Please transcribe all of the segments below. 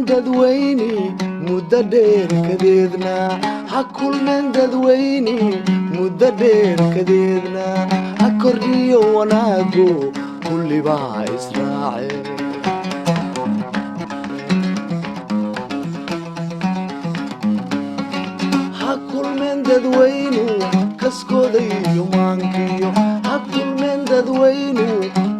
Dadweyne muddo dheer kadeedna, ha kulmeen dadweyne muddo dheer kadeedna, ha kordhiyo wanaago kullibaa israace. Ha kulmeen dadweynu kaskooda iyo maankiyo, ha kulmeen dadweynu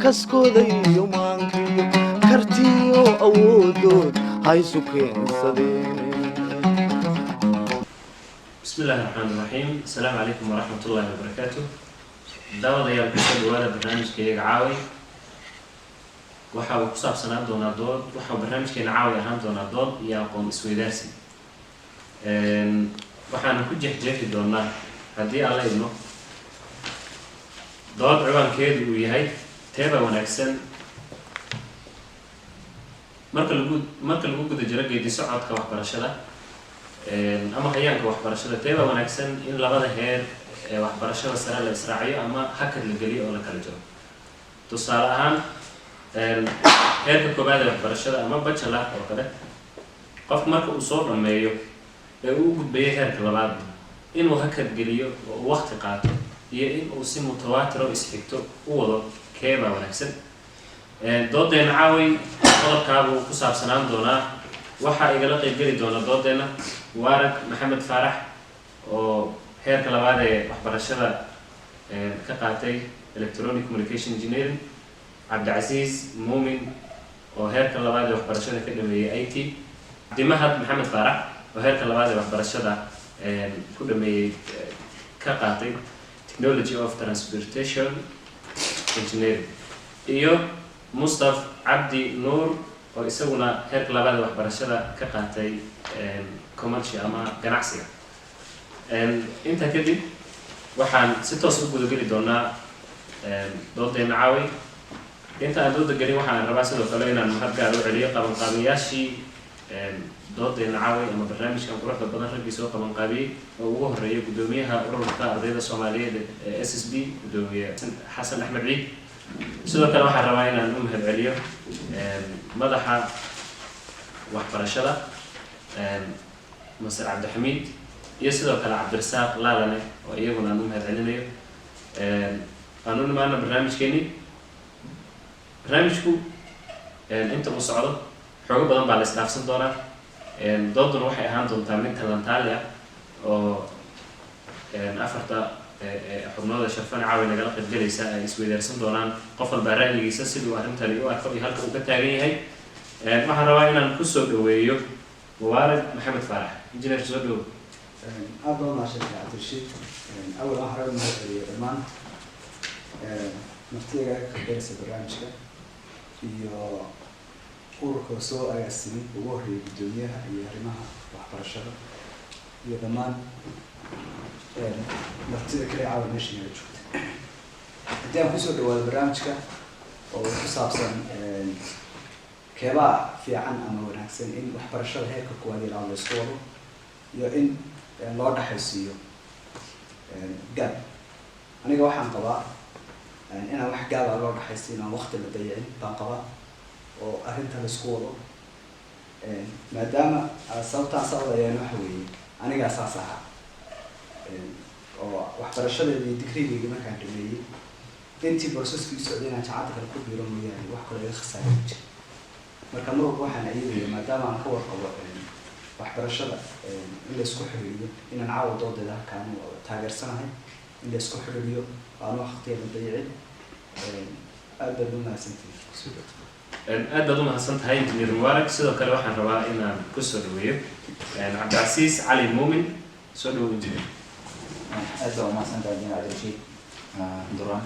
kaskooda iyo maankiyo, kartiyo awoodood haysu keensadeen. Bismi illaahi raxmaan raxiim. Asalaamu calaykum waraxmat ullaahi wabarakaatu. Daawadayaal, kusoo dhawaada barnaamijka iyaga caaway. Waxa uu ku saabsanaan doonaa dood, waxa uu barnaamijkeena caaway ahaan doonaa dood iyo aqoon isweydaarsi. Waxaanu ku jeexjeexi doonaa, haddii Alla idmo, dood ciwaankeedu uu yahay teeba wanaagsan marka lagu guda jiro geedi socodka waxbarashada ama hayaanka waxbarashada. Teeba wanaagsan in labada heer ee waxbarashada sare la israaciyo ama hakad la geliyo oo la kala jiro? Tusaale ahaan, heerka koowaad ee waxbarashada ama bachelor oo kale, qofku marka uu soo dhammeeyo ee uu u gudbayo heerka labaad, inuu hakad geliyo oo uu waqti qaato iyo in uu si mutawaatiro isxigto u wado, keebaa wanaagsan? Doodeena caaway qodobkaabuu ku saabsanaan doonaa. Waxaa igala qeybgeli doona doodeena Mubaarak Maxamed Faarax oo heerka labaad ee waxbarashada ka qaatay electronic communication engineering, Cabdicasiis Muumin oo heerka labaad ee waxbarashada ka dhameeyey IT, Cabdimahad Maxamed Faarax oo heerka labaad ee waxbarashada ku dhameeyey, ka qaatay technology of transportation engineering, iyo Mustaf Cabdi Nuur oo isaguna heerka labaad ee waxbarashada ka qaatay commercial ama ganacsiga. Intaa kadib waxaan si toos u gudageli doonaa doodeena caaway. Inta aan dooda gelin, waxaan rabaa sidoo kale inaan mahad gaar u celiyo qabanqaabiyaashii doodeena caaway ama barnaamijkan quruxda badan, raggii soo qabanqaabiyey oo ugu horeeya guddoomiyaha Ururka Ardayda Soomaaliyeed ee SSB, Guddoomiye Xasan Axmed Ciid. Sidoo kale waxaan rabaa inaan u mahad celiyo madaxa waxbarashada, Master Cabdixamiid, iyo sidoo kale Cabdirasaaq Laalane oo iyaguna aan u mahad celinayo. Aan u nimaano barnaamijkeeni. Barnaamijku inta uu socdo xoogo badan baa la isdhaafsan doonaa. Dooduna waxay ahaan doontaa mid talantaali ah oo afarta xubnooda sharfan caawi nagala qaybgelaysa ay isweydaarsan doonaan, qof walbaa ra'yigiisa siduu arrintani u arko iyo halka uu ka taagan yahay. Waxaan rabaa inaan kusoo dhaweeyo Mubaarak Maxamed Faarax. Engineer, soo dhawow. Aad baa umahadsantahay, Cabdirashiid. Awal waxaan rabaa mahad celiyo dhammaan martiga ka qaybgalaysa barnaamijka iyo ururka soo agaasimay, ugu horreeyay guddoomiyaha iyo arrimaha waxbarashada, iyo dhammaan martida kale caawa meesha naga joogta. Haddii aan kusoo dhawaado barnaamijka oo ku saabsan keebaa fiican ama wanaagsan, in waxbarashada heerka koowaad iyo labaad la isku wado iyo in loo dhexaysiiyo gap, aniga waxaan qabaa inaan wax gap ah loo dhexaysiin, aan waqti la dayicin baan qabaa oo arrinta la isku wado. Maadaama sababtaan saa wadayaan waxa weeye, anigaa saas ahaa oo waxbarashadeedii digrigeygii markaan dhameeyey, intii processkii socday inaan jaamacadda kale ku biiro mooyaane, wax kaloo iga khasaaray ma jiro. Marka mar walba waxaan ayadaya, maadaama aan ka warqabo waxbarashada in la isku xiriiriyo, inaan caawa doodeeda halkaan taageersanahay in la isku xiriiriyo, aan waqtiga la dayicin. Aad baad u mahadsantihin. Aad baad u mahadsan tahay, Engineer Mubaarak. Sidoo kale waxaan rabaa inaan kusoo dhaweeyo Cabdicasiis Cali Muumin. Soo dhawow, engineer. Aad baa umahadsantahay, Engineer Cabdirashiid Duraan.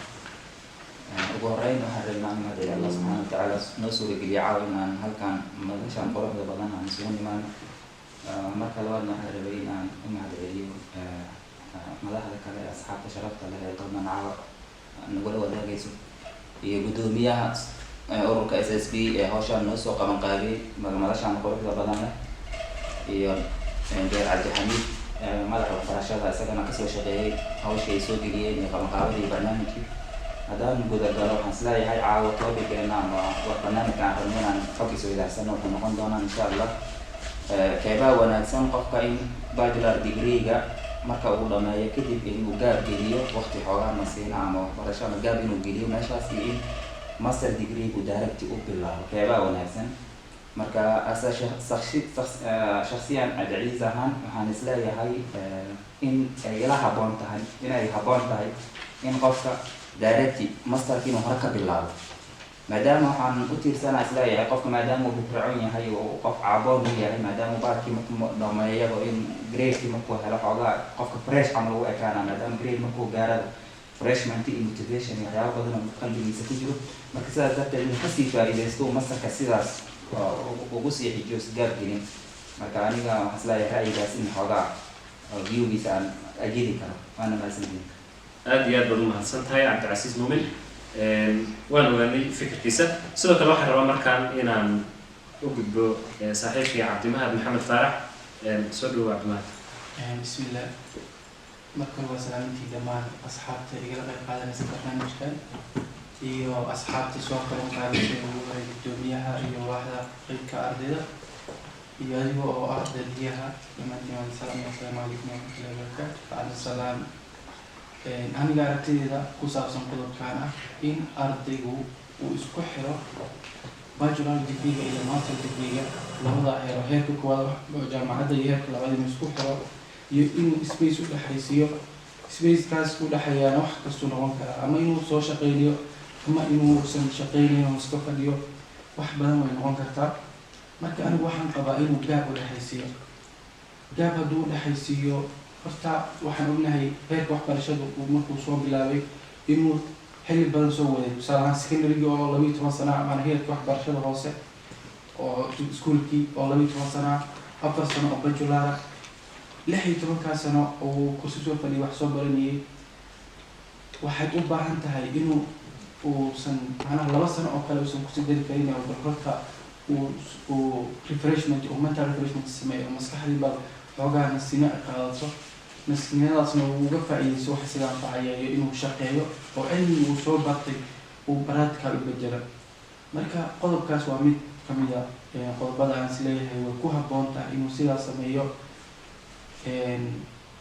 Ugu horeyn waxaan rabay inaan mahad celiyo Allah subxaana watacaala noo suurageliya caawa inaan halkan madashan quruxda badan aan isugu nimaano. Marka labaadna waxaan rabay inaan u mahad celiyo madaxda kale ee asxaabta sharafta leh ee doodan caawa nagula wadaagayso, iyo guddoomiyaha ururka SSB ee hawshaan noo soo qaban qaabiyey madashaan quruxda badan leh, iyo Deer Cabdixamiid, madaxa waxbarashada, isagana kasoo shaqeeyey hawshii ay soo geliyeen iyo qabanqaabadii barnaamijkii. Haddaan gudagalo, waxaan isleeyahay caawa topic-geena ama war barnaamijka aan rabno inaan xog isweydaarsanno wuxuu noqon doonaa, insha Allah, keebaa wanaagsan qofka in bachelor degree-ga marka uu dhameeyo kadib inuu gap geliyo, waqti xoogaa masiina ama waxbarasho ama gap inuu geliyo meeshaas, iyo in master degree-gu direct u bilaabo, keebaa wanaagsan? Marka asa shaksiyan Cabdicasiis ahaan, waxaan isleeyahay in ay ila habboon tahay, inay habboon tahay in qofka direct masterka inuu hore ka bilaabo, maadaama waxaan u tiirsanaa isleeyahay qofka maadaama uu firfircoon yahay oo qof caaboon u yahay, maadaama baarkii markuu dhameeyaba in grade-kii markuu helo xoogaa qofka fresh camal ugu ekaana, maadaama grade markuu gaarada freshment iyo motivation iyo waxyaaba badan oo qalbigiisa ku jiro. Marka sidaas darteed inuu kasii faa'iidaysto uu masterka sidaas ugu sii xijiyo, isgaab gelin. Marka aniga waxaan isleeyahay ra'yigaas in xoogaa oo view-giisa aan ajidi karo. Waana mahadsantihin. Aad iyo aad baad umahadsan tahay, Cabdicasiis Muumin. Waan ogaanay fikirkiisa. Sidoo kale waxaan rabaa markaan inaan u gudbo saaxiibkii Cabdimahad Maxamed Faarax. Soo dhawow, Cabdimahad. Bismillah. Marka hore waa salaamintii dhammaan asxaabta igala qayb qaadanaysa barnaamijkan iyo asxaabta soo qaban qaadashay, ugu horay guddoomiyaha iyo waaxda qeybka ardayda iyo adiga oo ah dadiyaha. Dhammaantiin waan salaam. Assalaamu calaykum waraxmatullahi wabarakaatu. Bacda salaam, aniga aragtideyda ku saabsan qodobkan ah in ardaygu uu isku xiro bachelor degree-ga iyo master degree-ga, labada heero, heerka koowaad oo jaamacadda iyo heerka labaad, inuu isku xiro iyo inuu space u dhexaysiiyo, spacekaas u dhexeeyaana wax kastuu noqon karaa, ama inuu soo shaqeynayo ama inuusan shaqeynayn oo iska fadhiyo, wax badan way noqon kartaa. Marka anigu waxaan qabaa inuu gap u dhexaysiiyo. Gap hadduu u dhexaysiiyo, horta waxaan ognahay heerka waxbarashadu uu markuu soo bilaabay inuu xilli badan soo waday. Tusaale ahaan, secondary oo 12 sana, maana heerka waxbarashada hoose oo iskuulkii oo 12 sana, 4 sano oo bachelor, 16-kaa sano oo uu kursi soo fadhiyay wax soo baranayay, waxay u baahan tahay inuu uusan macnaha 2 sano oo kale uusan kusii dari karin, oo bal horta uu refreshment oo mental refreshment sameeyo, oo maskaxdii bal xoogaa nasino ay qaadato, nasinadaasna uu uga faa'iideysto wax isaga anfacaya iyo inuu shaqeeyo oo cilmi uu soo bartay uu practical u bedelo. Marka qodobkaas waa mid kamid a qodobada aan isleeyahay way ku habboon tahay inuu sidaas sameeyo.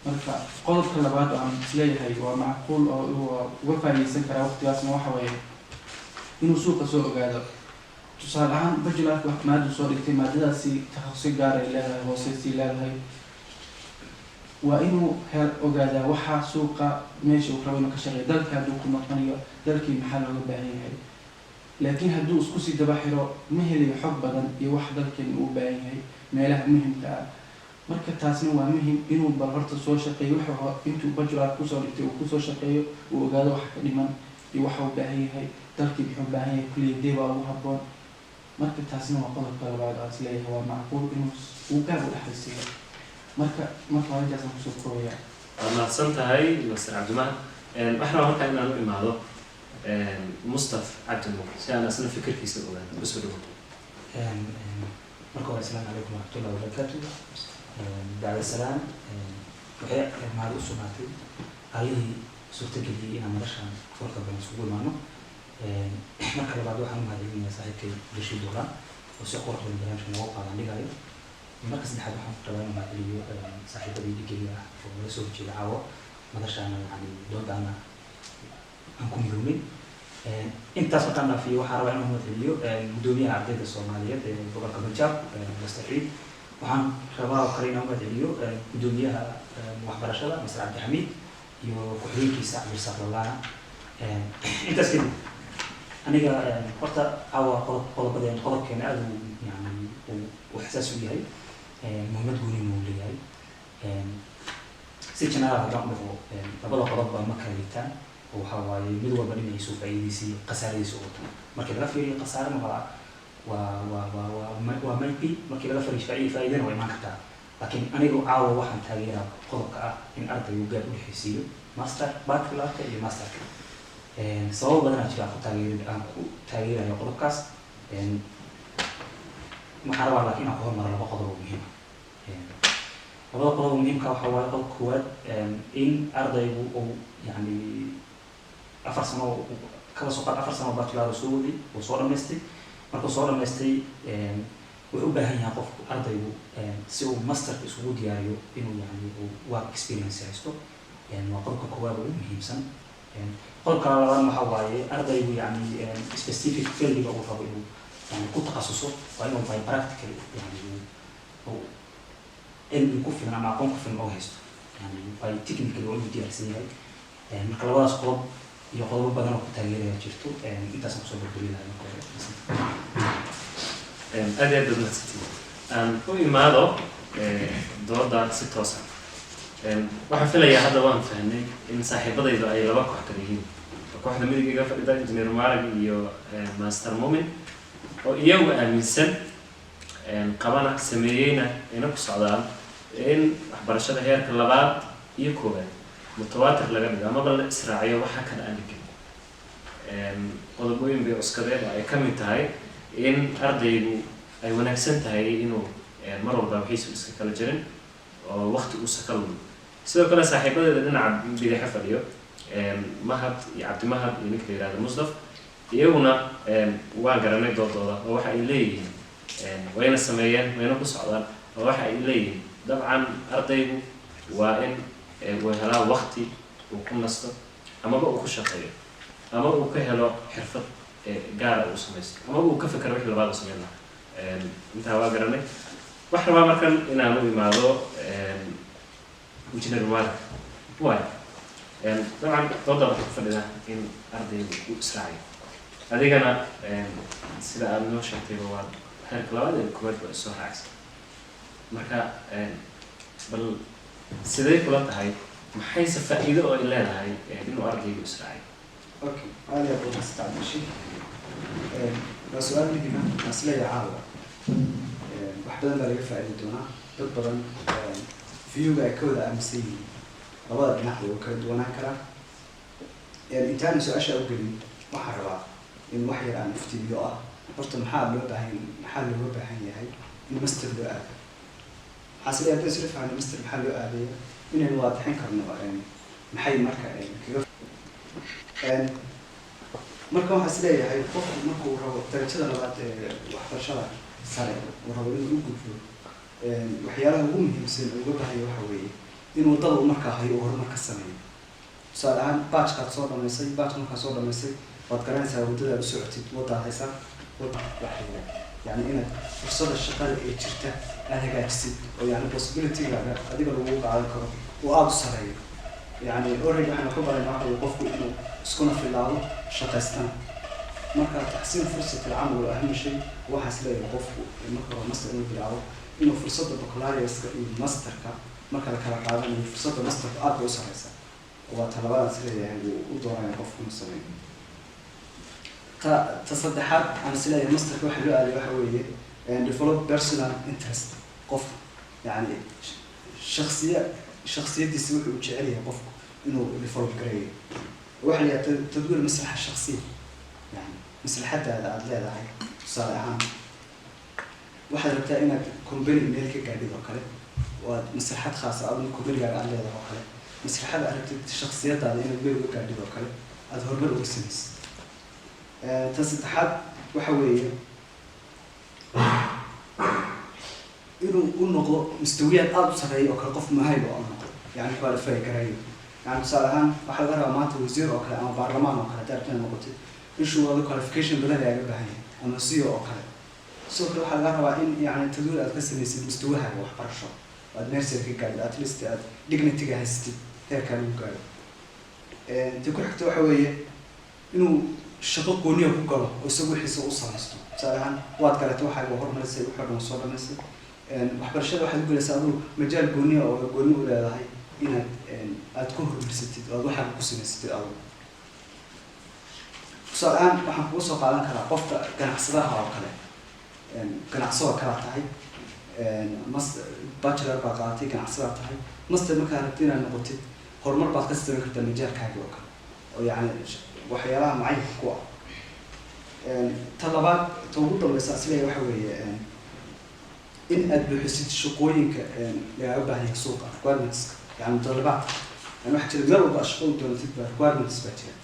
Marka qodobka labaad oo aan isleeyahay waa macquul oo uu uga faa'iideysan karaa waqtigaasna waxa weeye inuu suuqa soo ogaado. Tusaale ahaan, bachelorka wax maadu soo dhigtay, maadadaasi takhasusyo gaar ay leedahay, hooseysii leedahay, waa inuu hel ogaadaa waxaa suuqa meesha uu rabo inuu ka shaqeeyo, dalka hadduu ku noqonayo, dalkii maxaa looga baahan yahay. Laakiin hadduu isku sii daba xiro, ma helayo xog badan iyo wax dalkeeni uu u baahan yahay, meelaha muhimka ah. Marka taasna waa muhim inuu bal horta soo shaqeeyo wuxuu intuu bachelor kusoo dhigtay, uu kusoo shaqeeyo, uu ogaado waxa ka dhiman iyo waxa uu baahan yahay, dalkii muxuu u baahan yahay, kuliyadee baa ugu habboon. Marka taasna waa qodobka labaad oo is leeyahay waa macquul inuu uu gap u dhexaysiiyo. Marka waa intaasaan kusoo koobaya. Waad mahadsan tahay, master Cabdimahad. Waxaan rabaa markaa inaan u imaado Mustaf Cabdi Nuur si aan asna fikirkiisa ogaano. Kusoo dhawow. Marka hore, asalaamu calaykum waraxmatullahi wabarakaatu. Bacda salaam, waxay mahad u sugnaatay allihii suurtageliyey inaan madashaan warka badan isugu imaano. Marka labaad, waxaan u mahadcelinayaa saaxiibkay Rashiid Duulaan oo si qurux badan barnaamijka noogu qaadan dhigayo. Marka saddexaad, waxaan rabaa inaan mahadceliyo saaxiibadii dhigayga ah oo naga soo horjeeda caawa madashaana, yani doodaana aan ku midownay. Intaas markaan dhaafiyo, waxaan rabaa inaan mahadceliyo guddoomiyaha ardayda Soomaaliyeed ee gobolka Punjab, Mr. Ciid. Waxaan rabaa oo kale inaan mahadceliyo guddoomiyaha waxbarashada, Mr. Cabdixamiid, iyo ku-xigeenkiisa Cabdirasaaq Lalaana. Intaas kadib, aniga horta caawa qodob qodobadeen qodobkeena aada uu yani uu xasaasi u yahay, muhiimad goonina uu leeyahay. Si general haddaan u dhaho, labada qodobba ma kala liitaan oo waxaa waaye mid walba dhinaciisu faa'iidadiisii khasaaradiisa u wato. Markii laga fiiriyo khasaarana waa maybe, markii laga fiiriyo faa'iidana waa imaan kartaa. Laakiin anigu caawa waxaan taageeraa qodobka ah in ardaygu gap u dhexaysiiyo master bachelorka iyo masterka. Sababo badanaa jira aan ku taageerayo qodobkaas. Waxaan rabaa laakiin inaan ku hormaro laba qodob oo muhiim ah. Labada qodob oo muhiimka waxaa waaye, qodobka koowaad, in ardaygu uu yani 4 sano Kaba soo qaad 4 sano bachelor soo waday, wuu soo dhamaystay. Markuu soo dhamaystay, wuxuu u baahan yahay qofku, ardaygu, si uu masterka isugu diyaariyo inuu yani uu work experience haysto. Waa qodobka koowaad ugu muhiimsan. Qodobka labaad waxa waaye ardaygu yani specific fieldiga uu rabo inuu yani ku takhasuso waa inuu by practical yani uu cilmi ku filan ama aqoon ku filan oo haysto, yani by technically waa inuu diyaarsan yahay. Marka labadaas qodob iyo qodobo badan oo ku taageeraya jirto. Intaasaan kusoo gabagabi lahaa marka hore. Aad iyo aad baad mahadsantihiin. Aan u imaado dooda si toosa. Waxaan filayaa hadda waan fahnay in saaxiibadaydu ay laba koox kala yihiin: kooxda midig iga fadhida, Engineer Mubarak iyo Master Mumin, oo iyagu aaminsan, qabana, sameeyeyna, ayna ku socdaan in waxbarashada heerka labaad iyo koowaad mutawaatir laga dhigo amaba la israaciyo, waxa kale aan la gelin. Qodobooyin bay cuskadeen oo ay ka mid tahay in ardaygu ay wanaagsan tahay inuu mar walba wixiisu iska kala jirin oo waqti uusa ka lumin. Sidoo kale saaxiibadeeda dhinaca bidixa fadhiyo, Mahad iyo Cabdimahad iyo ninka la yihahdo Musdaf, iyaguna waan garanay doodooda, oo waxa ay leeyihiin, wayna sameeyeen, wayna ku socdaan, oo waxa ay leeyihiin dabcan ardaygu waa in uu helaa waqti uu ku nasto amaba uu ku shaqeeyo ama uu ka helo xirfad gaara uu samaysto amaba uu ka fekero wixii labaad uu sameyn lahaa. Intaa waa garanay. Waxaan rabaa markan inaan u imaado Engineer Mubarak. Waay, dabcan dooda waxay ku fadhidaa in ardaygu uu israaciyo. Adigana sida aada noo sheegtayba waa heerka labaad ee koowaad baa isoo raacaysa. Marka bal sidee kula tahay, maxayse faa'iido oo ay leedahay inuu ardaygu israaciyo? Okay, aad iyo aad u mahadsantahay, Cabdirashiid. Waa su-aal muhiima. Waan isleeyahay caawa wax badan baa laga faa'iidi doonaa. Dad badan viewga ay ka wada aaminsan yihiin labada dhinac way kala duwanaan karaa. Intaana su-aasha u gelin, waxaan rabaa in wax yar aan iftiimiyo ah horta maxaa looga baahan yahay in master loo aado. Waxaan isleeyahay haddaan isla fahno master maxaa loo aadaya, inaynu waadixin karno maxay marka kaga. Marka waxaan is leeyahay qofku markuu rabo darajada labaad ee waxbarashada sare uu rabo inuu u gudbo, waxyaalaha ugu muhiimsan oo uga baahanya waxa weeye in waddada uu markaa hayo uu horumar ka sameeyo. Tusaale ahaan, bachelorkaad soo dhamaysay, bachelor markaa soo dhamaysay, waad garanaysaa waddada aad u socotid, waddaad haysaa waxayda, yani inaad fursada shaqada ee jirta aad hagaajisid oo yani possibilitygaaga adiga lagu qaadan karo oo aada u sareeyo. Yani already waxaynu ka barayna waxa weye qofku inuu iskuna filaado, shaqaystana. Marka تحسين فرصة العمل waa أهم shay. Waxaan is leeyahay qofku marka hore master inuu bilaabo, inuu fursadda baccalaureate iyo masterka marka la kala qaadanayo, fursadda masterka aad bay u sareysaa. Waa talabadan is leeyahay uu u doonaya qofku inuu sameeyo. Ta saddexaad aan is leeyahay masterka waxa loo aaday waxa weeye develop personal interest. Qof yani shaksiya shaksiyadiisa wuxuu u jecel yahay qofku inuu develop gareeyo. Waxa la yidhaha تدوير المصلحة الشخصية, yani maslaxadaada aada leedahay. Tusaale ahaan, waxaad rabtaa inaad company meel ka gaadhid oo kale, waad maslaxad khaasa aduna companygaaga aada leedahay oo kale, maslaxada aad rabtid shaksiyadaada inaad meel uga gaadhid oo kale, aada horumar uga samaysid. Ta saddexaad waxa weeye inuu u noqdo mustawiyaad aada u sarreeya oo kale, qof muhayb oo noqdo, yani qualify garayo. Yani tusaale ahaan, waxaa laga rabaa maanta wasiir oo kale ama baarlamaan oo kale haddaad rabto inaad noqotid, ishuu wado qualification badan lagaaga baahan yahay, ama CEO oo kale. Sidoo kale waxaa laga rabaa in yani تدوير aad ka samaysid mustawahaaga waxbarasho, aad meel sare ka gaadhid, at least aad dignityga haysatid heerkaa lagu gaadho. Ta ku xigta waxa weeye inuu shaqo gooniya ku galo oo isagu wixiisa u samaysto. Tusaale ahaan, waad garatay, waxaaga horumarisay, wixii o dhan soo dhamaysay, waxbarashada waxaad u gelaysaa aduu majaal gooniya oo gooni u leedahay inaad aad ku horumarsatid oo aad waxaaga ku samaysatid adugu. Tusaale ahaan, waxaan kuga soo qaadan karaa qofka ganacsadaha oo kale. Ganacsado kala tahay, mas bachelor baa qaadatay, ganacsadaa tahay, master markaad rabtid inaad noqotid, horumar baad ka samayn kartaa majaalkaagi oo kale oo yani waxyaalaha mucayanka ku ah. Ta labaad, ta ugu dambeysa isleeyahay waxa weeye in aad buuxisid shaqooyinka lagaaga baahan yahay suuqa, requirements, yani mutalabaadka. Yani waxaa jira meel walba aad shaqo u doonatid ba requirements baa jira.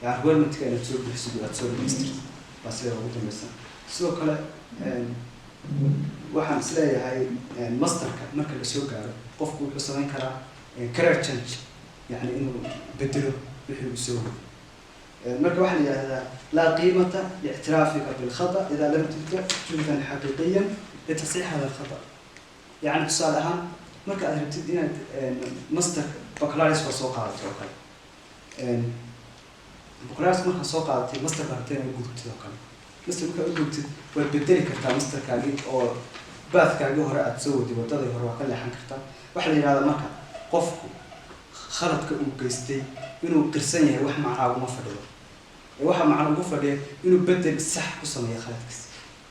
Yani requirementka inaad soo buuxisid oo aad soo dhamaystirtid baa sida ugu dambeysa. Sidoo kale waxaan isleeyahay masterka marka la soo gaaro, qofku wuxuu samayn karaa career change, yani inuu bedelo wixii uu soo waday. Marka waxaa la yidhahdaa: "Laa qiimata lictiraafika bilkhata idaa lam tubda juhdan xaqiiqiyan litasxiix hada alkhata." Yani tusaale ahaan, marka aad rabtid inaad master baccalaureate soo qaadato oo kale, baccalaureate markaad soo qaadatay, master baa rabtay inaad u gudubtid oo kale, master markaad u gudubtid, waad bedeli kartaa masterkaagii oo pathkaagii hore aad soo waday, waddadii hore waa ka leexan kartaa. Waxaa la yidhahdaa, marka qofku khaladka uu geystay inuu qirsan yahay wax macnaa uguma fadhido, ee waxa macna ugu fadhiya inuu bedel sax ku sameeyo khaladkiis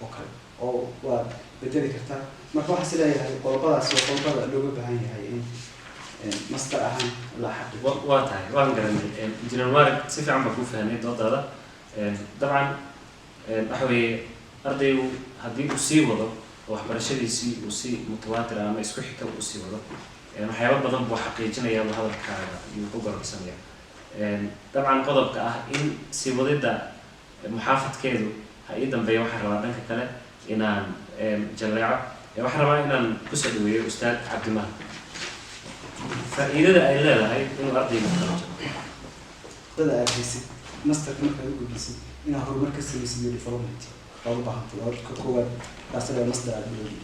oo kale, oo waad bedeli kartaa. Marka waxaan is leeyahay qodobadaasi waa qodobada looga baahan yahay in master ahaan la xaqiijiyo. Waa tahay, waan garanay, Injineer Mubaarak, si fiican baan kuu fahnay doodaada. Dabcan waxa weeye, ardaygu haddii uu sii wado oo waxbarashadiisii uu si mutawaatir ah ama isku xigta uu sii wado, waxyaabo badan buu xaqiijinayaa, buu hadalkaaga ayuu ku gororsanaya. Dabcan qodobka ah in sii wadidda muxaafadkeedu ha ii dambeeya. Waxaan rabaa dhanka kale inaan jalleeco. Waxaan rabaa inaan kusoo dhaweeyo Ustaad Cabdimaal, faa'iidada ay leedahay inuu ardaygu kala jiro. Dada aad haysid masterka markaad u gudbisid, inaad horumar ka samaysid iyo development waad u baahantay. Waa ka koowaad taas ayaa master aad bilowdi.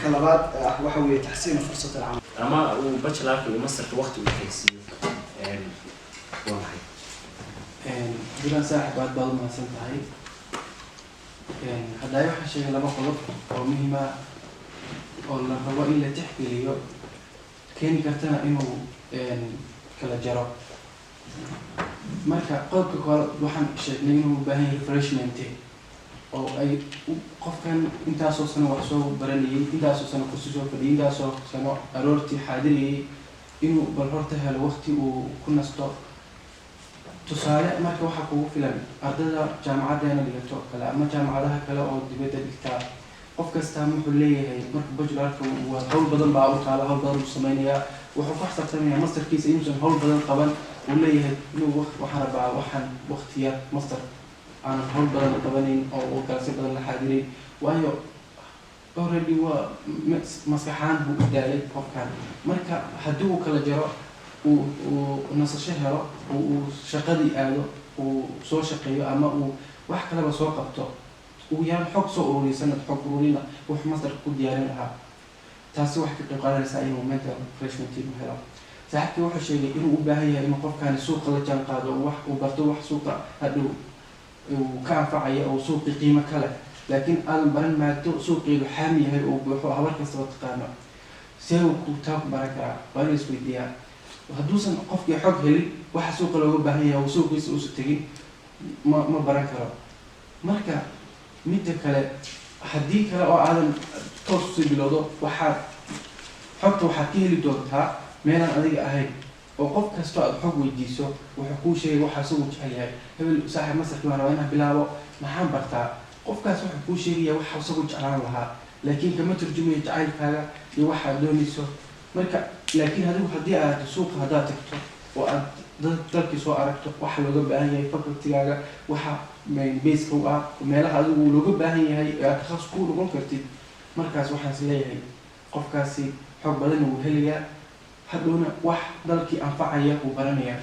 Ka labaad ah waxa weeye taxsiinu fursat alcamal. Ama uu bachelorka iyo masterka waqti u haysiiyo, waa maxay? Dulaan saaxib, aad baad u mahadsan tahay. Hadaayo waxaa sheegay laba qodob oo muhiima oo la rabo in la tixgeliyo, keeni kartana inuu kala jaro. Marka qodobka koowaad waxaan sheegnay inuu u baahan yahay refreshment, oo ay qofkan intaasoo sano wax soo baranayay, intaasoo sano kursi soo fadhiyay, intaasoo sano aroortii xaadirayay, inuu bal horta helo waqti uu ku nasto. Tusaale marka waxaa kugu filan ardada jaamacaddeena dhigato oo kale ama jaamacadaha kale oo dibadda dhigtaa. Qof kastaa wuxuu leeyahay marka bachelorka waa hawl badan baa u taala, hawl badan buu sameynayaa. Wuxuu ku xisaabtamaya masterkiisa inuusan hawl badan qaban. Uu leeyahay inuu waxaan rabaa, waxaan waqti yar master aanan hawl badan qabanayn oo uu galsi badan la xaadirayn, waayo already waa maskaxaan buu u daalay qofkan. Marka haddii uu kala jaro, uu nasasho helo, uu shaqadii aado, uu soo shaqeeyo ama uu wax kaleba soo qabto, ugu yaraan xog soo ururiyo, sanad xog ururina wuxuu masterka ku diyaarin lahaa, taasi waxay ka qayb qaadanaysaa inuu mental refreshment inuu helo. Saaxiibkii wuxuu sheegay inuu u baahan yahay inuu qofkani suuqa la jaan qaado oo wax uu barto, wax suuqa hadhow uu ka anfacaya oo suuqii qiimo ka leh. Laakiin aadan baran maado suuqeedu xaami yahay oo buuxo, habar kastaba taqaano, see uu ku taa ku baran karaa? Waa in la isweydiiyaa. Hadduusan qofkii xog helin waxa suuqa looga baahan yahay oo suuqiisa uusan tegin, ma baran karo. Marka midda kale, haddii kale oo aadan toos usii bilowdo, waxaad xogta waxaad ka heli doontaa meelaan adiga ahayn, oo qof kastoo aad xog weydiiso wuxuu kuu sheegay waxa isagu jecel yahay. Hebel, saaxiib, masterkii baan rabaa inaan bilaabo, maxaan bartaa? Qofkaas wuxuu kuu sheegaya waxa isagu jeclaan lahaa, laakiin kama turjumayo jacaylkaaga iyo waxaad doonayso. Marka laakiin adigu haddii aad suuqa haddaad tagto oo aad dalkii soo aragto waxa looga baahan yahay, facultygaaga waxa baseka u ah, meelaha adigu looga baahan yahay ee aad takhasus ku noqon kartid, markaas waxaan is leeyahay qofkaasi xog badanna wuu helayaa, hadhowna wax dalkii anfacaya wuu baranayaa.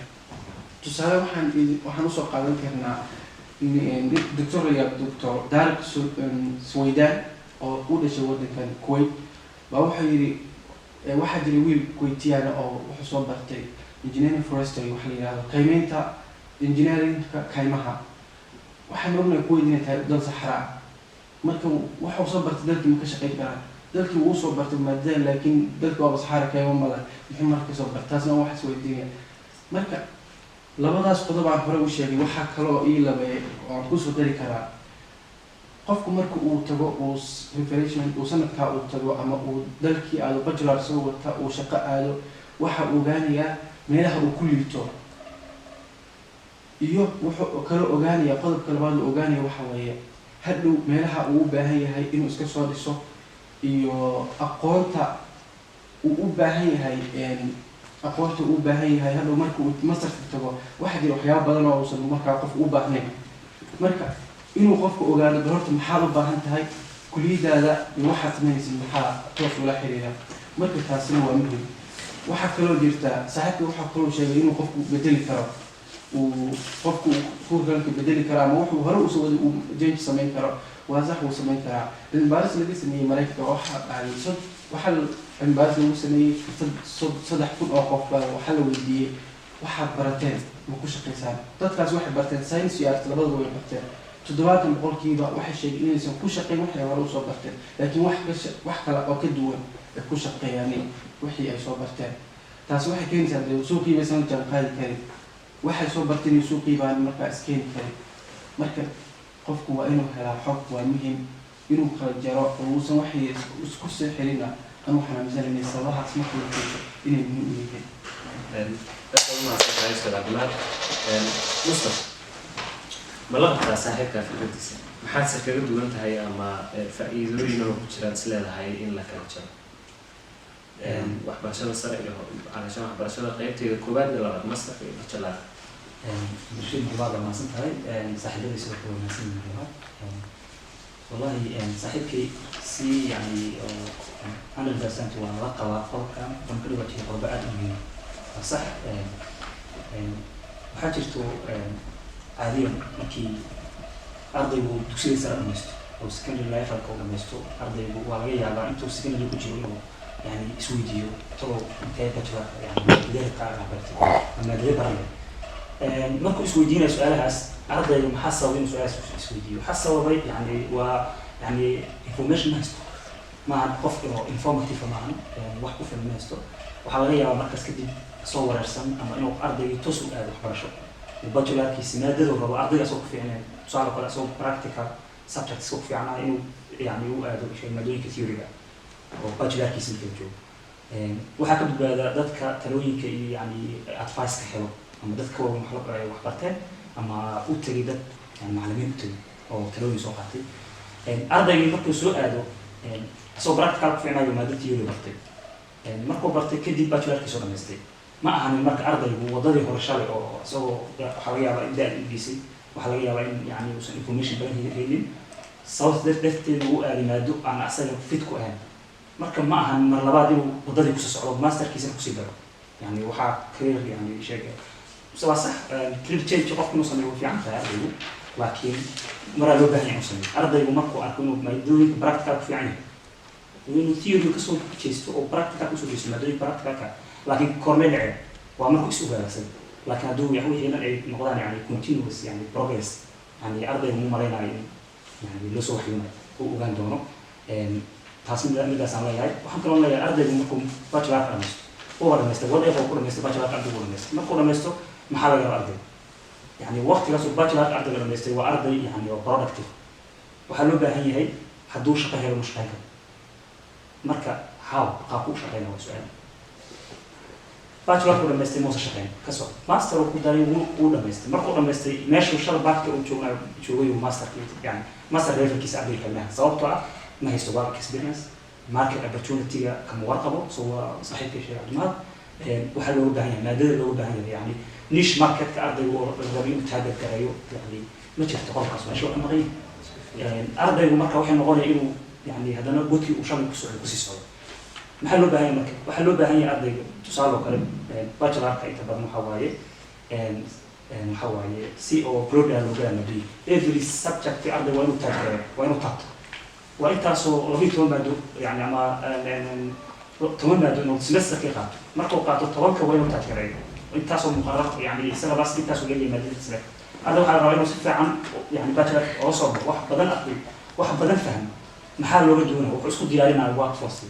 Tusaale waxaan usoo qaadan karnaa doctor la yidhahdo Doctor Daariq Suwaydaan oo u dhashay waddankan Kuwait baa wuxuu yidhi, waxaa jiray wiil Kuwaitiyaana oo wuxuu soo bartay engineering forestry, waxa la yidhahdo kaymeynta, engineeringka kaymaha. Waxaan ognahay Kuwait inay tahay dal saxra ah. Marka waxuu soo bartay dalkii ma ka shaqayn karaa? Dalkii wuu soo bartay maadada, laakiin dalkii waaba saxaara, kaymo male, muxuu marka kasoo bartay? Taasna wax isweydiinaya. Marka labadaas qodob aan hore u sheegay, waxaa kaloo ii labeeyay oo aan kusoo dari karaa: qofku marka uu tago uu refreshment uu sanadkaa uu tago ama uu dalkii aado, bachelor soo wata, uu shaqo aado, waxa uu ogaanayaa meelaha uu ku liito iyo wuxuu kaloo ogaanaya. Qodobka labaad uu ogaanaya waxa weeye hadhow meelaha uu u baahan yahay inuu iska soo dhiso iyo aqoonta uu u baahan yahay. Aqoonta uu baahan yahay hadhow marka uu masterka tago, waxaa jira waxyaabo badan oo uusan markaa qofku u baahnayn. Marka inuu qofku ogaado bal horta maxaad u baahan tahay, kuliyadaada iyo waxaad samaynaysid maxaa toos ula xiriira. Marka taasina waa muhim. Waxaa kaloo jirta, saaxiibka waxaa kaloo sheegay inuu qofku bedeli karo, uu qofku curriculumka bedeli karo ama wuxuu hore usoo waday uu change samayn karo. Waa sax, wuu samayn karaa. Cilmi baaris laga sameeyey Maraykanka waxaa dhacday waxaa cilmi baaris lagu sameeyey 3000 oo qof baa waxaa la weydiiyey: "Waxaad barateen ma ku shaqaysaan?" Dadkaas waxay barteen science iyo art, labadaba way barteen. 70% waxay sheegeen inaysan ku shaqayn waxay hore usoo barteen, laakiin wax kale oo ka duwan ay ku shaqeeyaan wixii ay soo barteen. Taasi waxay keenaysaa dee suuqii baysan la jaan qaadi karin, waxay soo barteen iyo suuqii baan markaa iskeeni karin. Marka qofku waa inuu helaa xog, waa muhim inuu kala jaro oo uusan waxay isku soo xirina. Anu waxaan aaminsan inay sababahaas marka la fiirsho inay muhiim u yihiin. Aad baad u mahadsantahay, Ustaad Cabdimaad. Mustaf, ma la qabtaa saaxiibka fikradiisa? Maxaadse kaga duwan tahay ama faa'iidooyin oo ku jiraad is leedahay in la kala jaro waxbarashada sare iyo calashaan waxbarashada qeybteeda koowaad iyo labaad, masterka iyo bachelor? Rashiid, waad mahadsan tahay. Saaxiibadii sidoo kale waa mahadsan yihiin labaad. Wallahi saaxiibkay si yani oo 100% waa la qabaa qodobkan. Wuxuuna ka dhigaa qodobo aad u muhiim. Waa sax, waxaa jirto caadiyan markii ardaygu dugsiga sare dhamaysto oo secondary levelka uu dhamaysto, ardaygu waa laga yaabaa intuu secondary ku jiro inuu yani isweydiiyo: "Talow intee bachelor yani maadadee rabtaa inaad baratid ama maadadee baran lahayd?" Markuu isweydiinayo su-aalahaas ardayga, maxaa sababay inuu su-aalahaas isweydiiyo? Waxaa sababay yani waa yani information ma haysto, maahan qof oo informative maahan, wax ku filan ma haysto. Waxaa laga yaabaa markaas kadib soo wareersan ama inuu ardaygii toos u aado waxbarasho, bachelorkiisi maadadu rabo ardayga asoo ku fiicnayn, tusaale kale asoo practical subjects ku fiicnaa, inuu yani u aado maadooyinka theory-ga oo bachelorkiisi marka la joogo. Waxaa ka badbaada dadka talooyinka iyo yani advice ka helo ama dadka waaweyn wax barteen ama u tegay dad yani macallimiin u tegay oo talooyin soo qaatay. Ardaygii markuu soo aado asoo practical ku fiicnayo maado theory bartay, markuu bartay kadib bachelorkiisoo dhamaystay, ma ahanin marka ardaygu wadadii hore shalay oo isagoo waxaa laga yaabaa in da' u geysay, waxaa laga yaabaa in yani uusan information badan helin, sababta darteeda uu aaday maado aan asaga fit ku ahayn. Marka ma ahan mar labaad inuu wadadii kusoo socdo, masterkiisana kusii daro. Yani waxaa career yani sheega waa sax, career change qofku inuu sameeyo way fiican tahay ardaygu, laakiin maraa loo baahan yahay inuu sameeyo. Ardaygu markuu arko inuu maadooyinka practical ku fiican yahay, inuu theory kasoo jeesto oo practical kusoo jeesto maadooyinka practicalka. Laakiin kormee dhaceen waa markuu is ogaado asaga. Laakiin hadduu wixii dhan ay noqdaan yani continuous yani progress, yani ardaygu mu malaynayo in yani loo soo waxyoonayo uu ogaan doono. Taas midaasaan leeyahay. Waxaan kaloo leeyahay, ardaygu markuu bachelorka dhamaysto, uba dhamaystay, whatever ku dhamaystay bachelorka, ardaygu dhamaystay, markuu dhamaysto maxaa laga rabaa ardayga? Yani waqtigaas uu bachelorka ardayga dhamaystay waa arday yani waa productive. Waxaa loo baahan yahay hadduu shaqo helo mu shaqayn karo. Marka how, qaabku u shaqeynaya waa su-aal. Bachelorku dhamaystay, muusa shaqeyn ka soco, master uu ku daray, wuu dhamaystay. Markuu dhamaystay, meeshuu shala baadka uu joognaa joogay uu master yani master levelkiisa ardayga kalmaha, sababtoo ah ma haysto work experience, market opportunity-ga kama warqabo. So waa saaxiibkay Sheekh Cabdimaad, waxaa looga baahan yahay maadada looga baahan yahay yani niche marketka ardaygu oo rabo inuu target gareeyo yani ma jirto. Qolkaas meesha waa ka maqan yahay ardaygu. Marka waxay noqonaya inuu yani haddana godkii uu shalay ku socdo kusii socdo. Maxaa loo baahan yahay marka? Waxaa loo baahan yahay ardayga, tusaale oo kale, bachelorka inta badan waxaa waaye si oo broad ah loo galaa maadooyinka. Every subject arday waa inuu taageero, waa inuu taabto, waa intaasoo 12 maado yani ama 10 maado inuu semesterkii qaato. Markuu qaato 10-ka waa inuu taageereeyo intaasoo muqarar yani syllabus intaasoo leeyahay maadada sare. Arday waxaa la rabaa inuu si fiican yani bachelor oga soo baxo, wax badan aqriyo, wax badan fahmo. Maxaa looga duwanaya? Wuxuu isku diyaarinaya workforce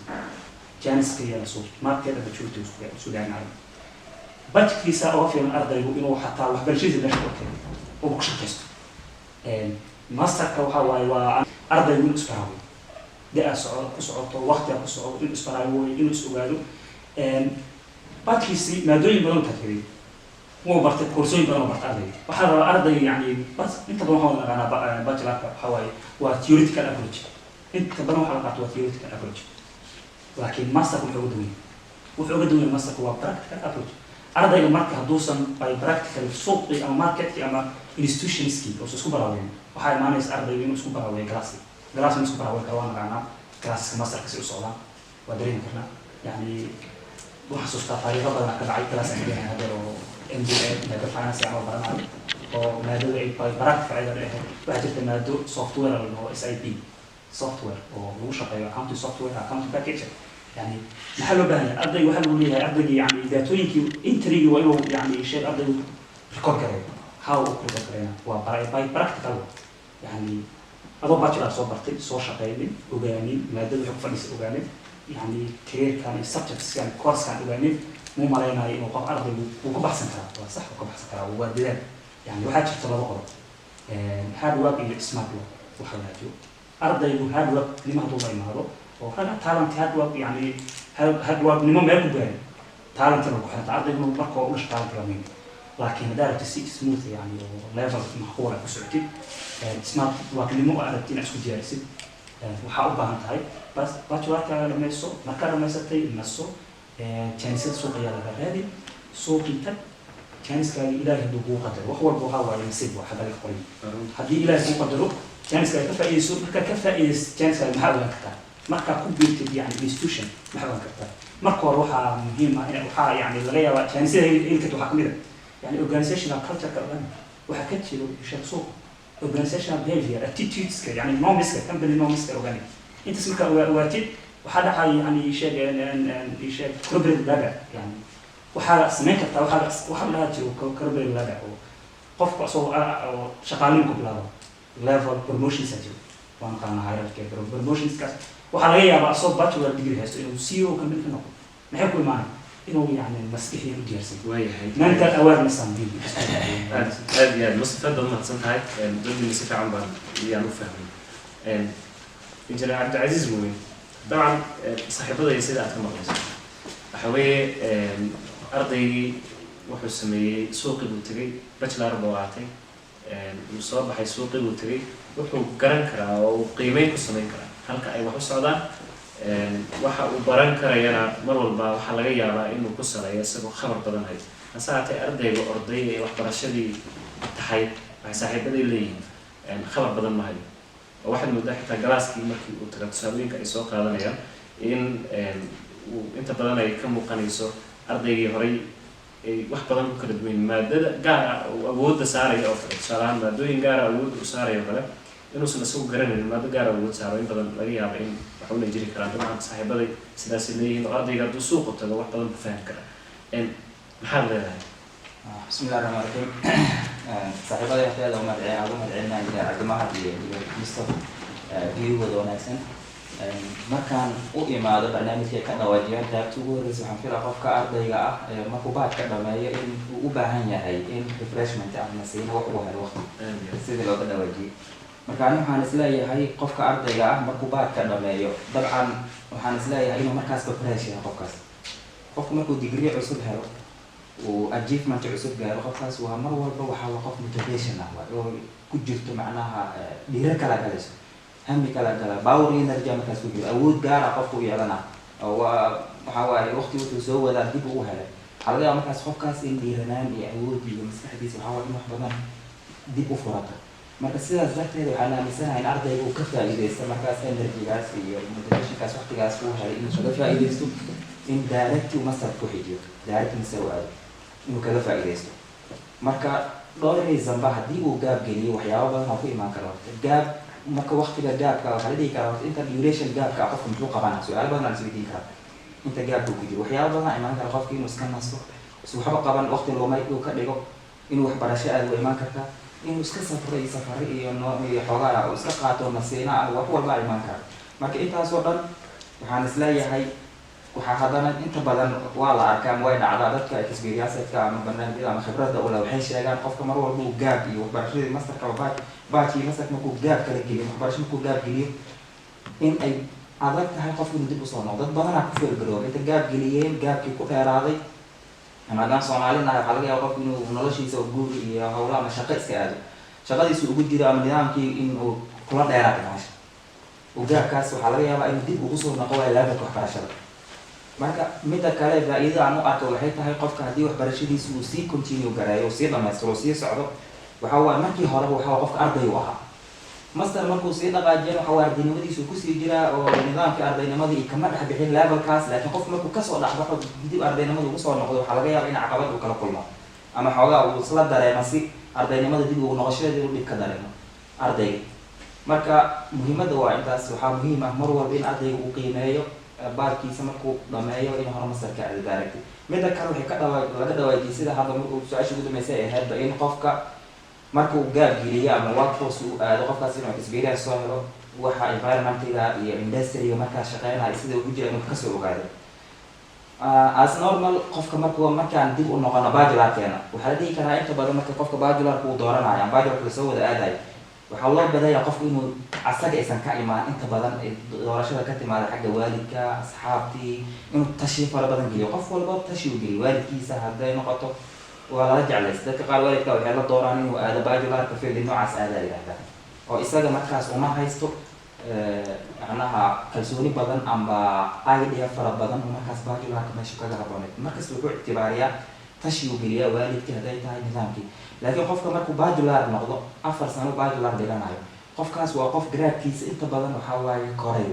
janiska iyo lasoo market opportunity isku diyaarinaya. Budgetkiisa uga fiican ardaygu inuu xataa waxbarashadiisa meesha ku keeno oo ku shaqaysto. Masterka waxa waaye waa ardaygu inuu isbaraawiyo, da-a soco ku socoto, waqtiga ku socoto, inuu isbaraawiyo, inuu is ogaado. Budgetkiisi maadooyin badan taageeray, wuu bartay, koorsooyin badan oo bartay ardayga. Waxaa la rabaa ardayga yani bas inta badan waxaan wada naqaanaa bachelorka waxaa waaye waa theoretical approach. Inta badan waxaa la qaato waa theoretical approach, laakiin masterka wuxuu uga duwan yahay Wuxuu uga duwan yahay masterka waa practical approach. Ardayga marka hadduusan by practical suuqii ama marketkii ama institutionskii uusan isku baraaweyn, waxaa imaanaysa ardayga inuu isku baraaweeyo classki. Class inuu isku baraaweyn karo waa naqaanaa, classka masterka si u socdaan waa dareemi karnaa. Yani waxaan xasuustaa taariikho badan ka dhacay class aan dhiganay haddeer oo MBA maado finance aan oo baranayo oo maadada ay by practical ayada ahayd. Waxaa jirta maado software la dhaho SIP software oo lagu shaqeeyo accounting software, accounting package. Yani maxaa loo baahan yahay ardayga? Waxaa lagu leeyahay ardaygii, yani daatooyinkii entrygii waa inuu, yani sheeg, ardaygu record gareeyo. How uu ku record gareeyna waa by practical. Yani adoo bachelor soo bartay, soo shaqeynin, ogaanin maadada waxay ku fadhiisa, ogaanin yani careerkan iyo subjectskan, coursekan ogaanin, muu malaynayo inuu qof ardaygu wuu ka baxsan karaa. Waa sax, wuu ka baxsan karaa, waa dadaal. Yani waxaa jirta laba qodob, hard work iyo smart work. Waxa la jiro ardaygu hard work nimo hadduu la imaado oo raga talent, hard work, yani hard work nimo meel ku gaari, talentina ku xiranta ardaygu marka u dhasho talent waa muhiim, laakiin haddaa rabtid si smooth, yani oo level macquul ah ku socotid, smart work nimo oo aragtid inaad isku diyaarisid, waxaa u baahan tahay bas bachelorkaaga dhamayso. Markaa dhamaysatay, naso, jaanisada suuqa ayaa laga raadi, suuqii tag, jaaniskaaga Ilaahay hadduu kuu qadaro. Wax walba waxaa waaye nasiib, waa xagga laga qoray. Haddii Ilaahay kuu qadaro, jaaniskaaga ka faa'iidayso. Markaa ka faa'iidayso jaaniskaaga, maxaa ogaan kartaa? Markaa ku biirtid yani institution, maxaa ogaan kartaa? Marka hore waxaa muhiim ah in waxaa yani laga yaabaa jaanisada heli karta waxaa kamid ah yani organizational culture-ka ogaan waxaa ka jiro sheekh suuqa, organizational behavior, attitudeska, yani normska company, normska ogaanay. Intaas markaa ogaatid, waxaa dhacaya yani sheeg sheeg corporate ladder. Yani waxaa samayn kartaa waxaa la dhahaa jiro corporate ladder oo qofku asagoo oo shaqaalin ku bilaabo level promotions jiro, waa naqaanaa hierarchy promotionskaas. Waxaa laga yaabaa asagoo bachelor degree haysto inuu CEO company ka noqdo. Maxay ku imaanay? Inuu yani maskaxiyan u diyaarsan, Waayahay. mental awareness aan muhiim. Aad aad iyo aad, Mustafa, aad baad umahadsan tahay. Doodiina si fiican baan iyaan u fahmay. Injineer Cabdicasiis Muumin, dabcan saaxiibadaya sida aad ka maqlayso waxa weeye ardaygii wuxuu sameeyey, suuqii buu tegey, bachelor buu qaatay, wuu soo baxay, suuqii buu tegey, wuxuu garan karaa oo uu qiimeyn ku samayn karaa halka ay wax u socdaan. Waxa uu baran karayana mar walba waxaa laga yaabaa inuu ku saleeyo isagoo khabar badan hayo. Hase haatee ardayga orday ee waxbarashadii tahay, waxay saaxiibaday leeyihiin khabar badan ma hayo, oo waxaad moodaa xitaa classkii markii uu taga tusaalooyinka ay soo qaadanayaan in uu inta badan ay ka muuqanayso ardaygii horay ay wax badan ku kala duwan, maadada gaar ah uu awoodda saaraya oo kale. Tusaale ahaan, maadooyin gaara awoodda uu saaraya oo kale inuusan isagu garanaynin maado gaara awood saaro, in badan laga yaaba in wax una jiri karaan. Dabcan saaxiibaday sidaasay leeyihiin oo ardayga hadduu suuqa tago wax badan buu fahmi karaa. Maxaad leedahay? Bismi illahi raxmaan raxiim. Saaxiibada aad u mahadcelin, aad u mahadcelinaa Injineer Cabdimahad iyo Mustafa viewgooda wanaagsan. Markaan u imaado barnaamijka ka dhawaajiyaan, qaybta ugu horreysa, waxaan filaa qofka ardayga ah markuu bachelorka dhameeyo in uu u baahan yahay in refreshment ama nasiino wax uu helo waqti sidii looga dhawaajiyey. Marka ani waxaan isleeyahay qofka ardayga ah markuu bachelorka dhameeyo, dabcan waxaan isleeyahay inuu markaasba fresh yahay qofkaas. Qofku markuu degree cusub helo, uu achievement cusub gaaro, qofkaas waa mar walba waxaa waa qof motivation ah waa oo ku jirto, macnaha dhiiro kala galayso, hami kala gala, power, energy markaas ku jiro, awood gaara qofku u yeelana oo waa waxa waaye waqti wuxuu soo wadaa dib uu helay. Waxaa laga yaaba markaas qofkaas in dhiiranaan iyo awood iyo maskaxdiisa waxaa waaye in wax badan dib u furato. Marka sidaas darteed waxaan aaminsanahay in ardayga uu ka faa'iidaysto markaas energygaas iyo motivationkaas waqtigaas uu helay, inuu kaga faa'iidaysto in direct uu master ku xijiyo, direct master u aado, inuu kaga faa'iidaysto. Marka dhowr reason ba haddii uu gap geliyo, waxyaabo badan oo ku imaan kara horta gap. Marka waqtiga gapka waxaa la dhihi karaa horta inta duration gapka qofka muxuu qabanaa? Su-aalo badan aan isweydiin karaa. Inta gapka ku jiro waxyaabo badan imaan kara: qofka inuu iska nasto, is waxba qaban, waqti lumay uu ka dhigo, inuu waxbarasho aad u imaan kartaa, inuu iska safro iyo safaro iyo noo iyo xoogaa uu iska qaato nasiina ah, wax walba imaan kara. Marka intaasoo dhan waxaan isleeyahay waxaa haddana inta badan waa la arkaa ama way dhacdaa, dadka experienceska ama barnaamijyada ama khibradda ula waxay sheegaan qofka mar walba uu gap iyo waxbarashadii masterka ama bachelor iyo masterka markuu gap kala geliyo, waxbarasho markuu gap geliyo, in ay adag tahay qofku inuu dib usoo noqdo. Dad badanaa ku fail garooba inta gap geliyeen, gapkii ku dheeraaday. Ama haddaan Soomaali nahay, waxaa laga yaaba qofku inuu noloshiisa guuri iyo hawlo ama shaqo iska aado, shaqadiisu ugu jiro ama nidaamkii inuu kula dheeraado meesha uu gapkaas, waxaa laga yaabaa inuu dib ugu soo noqo waayo levelka waxbarashada. Marka midda kale, faa-iidada aan u arka waxay tahay, qofka haddii waxbarashadiisa uu sii continue gareeyo, uu sii dhamaystiro, uu sii socdo, waxa waaye markii horeba waxa waa qofka arday u ahaa. Master markuu sii dhaqaajiyana, waxa waa ardaynimadiisu kusii jiraa oo nidaamkii ardaynimadii iyo kama dhex bixin levelkaas. Laakiin qofku markuu kasoo dhexbaxo, dib ardaynimada ugu soo noqdo, waxaa laga yaaba in caqabad uu kala kulmo ama xoogaa uu isla dareemo si ardaynimada dib ugu noqoshadeeda uu dhib ka dareemo ardayga. Marka muhiimadda waa intaas. Waxaa muhiim ah mar walba in ardayga uu qiimeeyo baalkiisa markuu dhameeyo in hore masterka aado direct. Midda kale, waxay ka dhawa laga dhawaajiyay, sida hadda markuu su-aasha ugu dambeysay ay ahaydba, in qofka marka uu gaab geliyo ama workforce uu aado, qofkaas inuu experience soo helo, waxa environmentiga iyo industryga markaa shaqeynaya sida uu ku jira inuu kasoo ogaado. As normal, qofka markuu markaan dib u noqono bachelorkeena, waxaa la dhihi karaa inta badan marka qofka bachelorka uu dooranayo ama bachelorka lasoo wada aadayo, waxaa loo badaya qofku inuu asaga aysan ka imaan. Inta badan ay doorashada ka timaada xagga waalidka, asxaabtii, inuu tashi fara badan geliyo. Qof walba tashi uu geliyo waalidkiisa hadday noqoto, waa lala jeclays. Dadka qaar waalidka waxay la dooraan inuu aado bachelorka field noocaas aadaa yidhahdaa, oo isaga markaas uma haysto macnaha kalsooni badan amba idea fara badan oo markaas bachelorka meesha kaga habooneed. Markasta wuxuu ictibaariyaa, tashi uu geliyaa waalidkii hadday tahay, nidaamkii. Laakiin qofka markuu bachelor noqdo, 4 sano bachelor dhiganayo, qofkaas waa qof garaadkiisa inta badan waxaa waaye koray,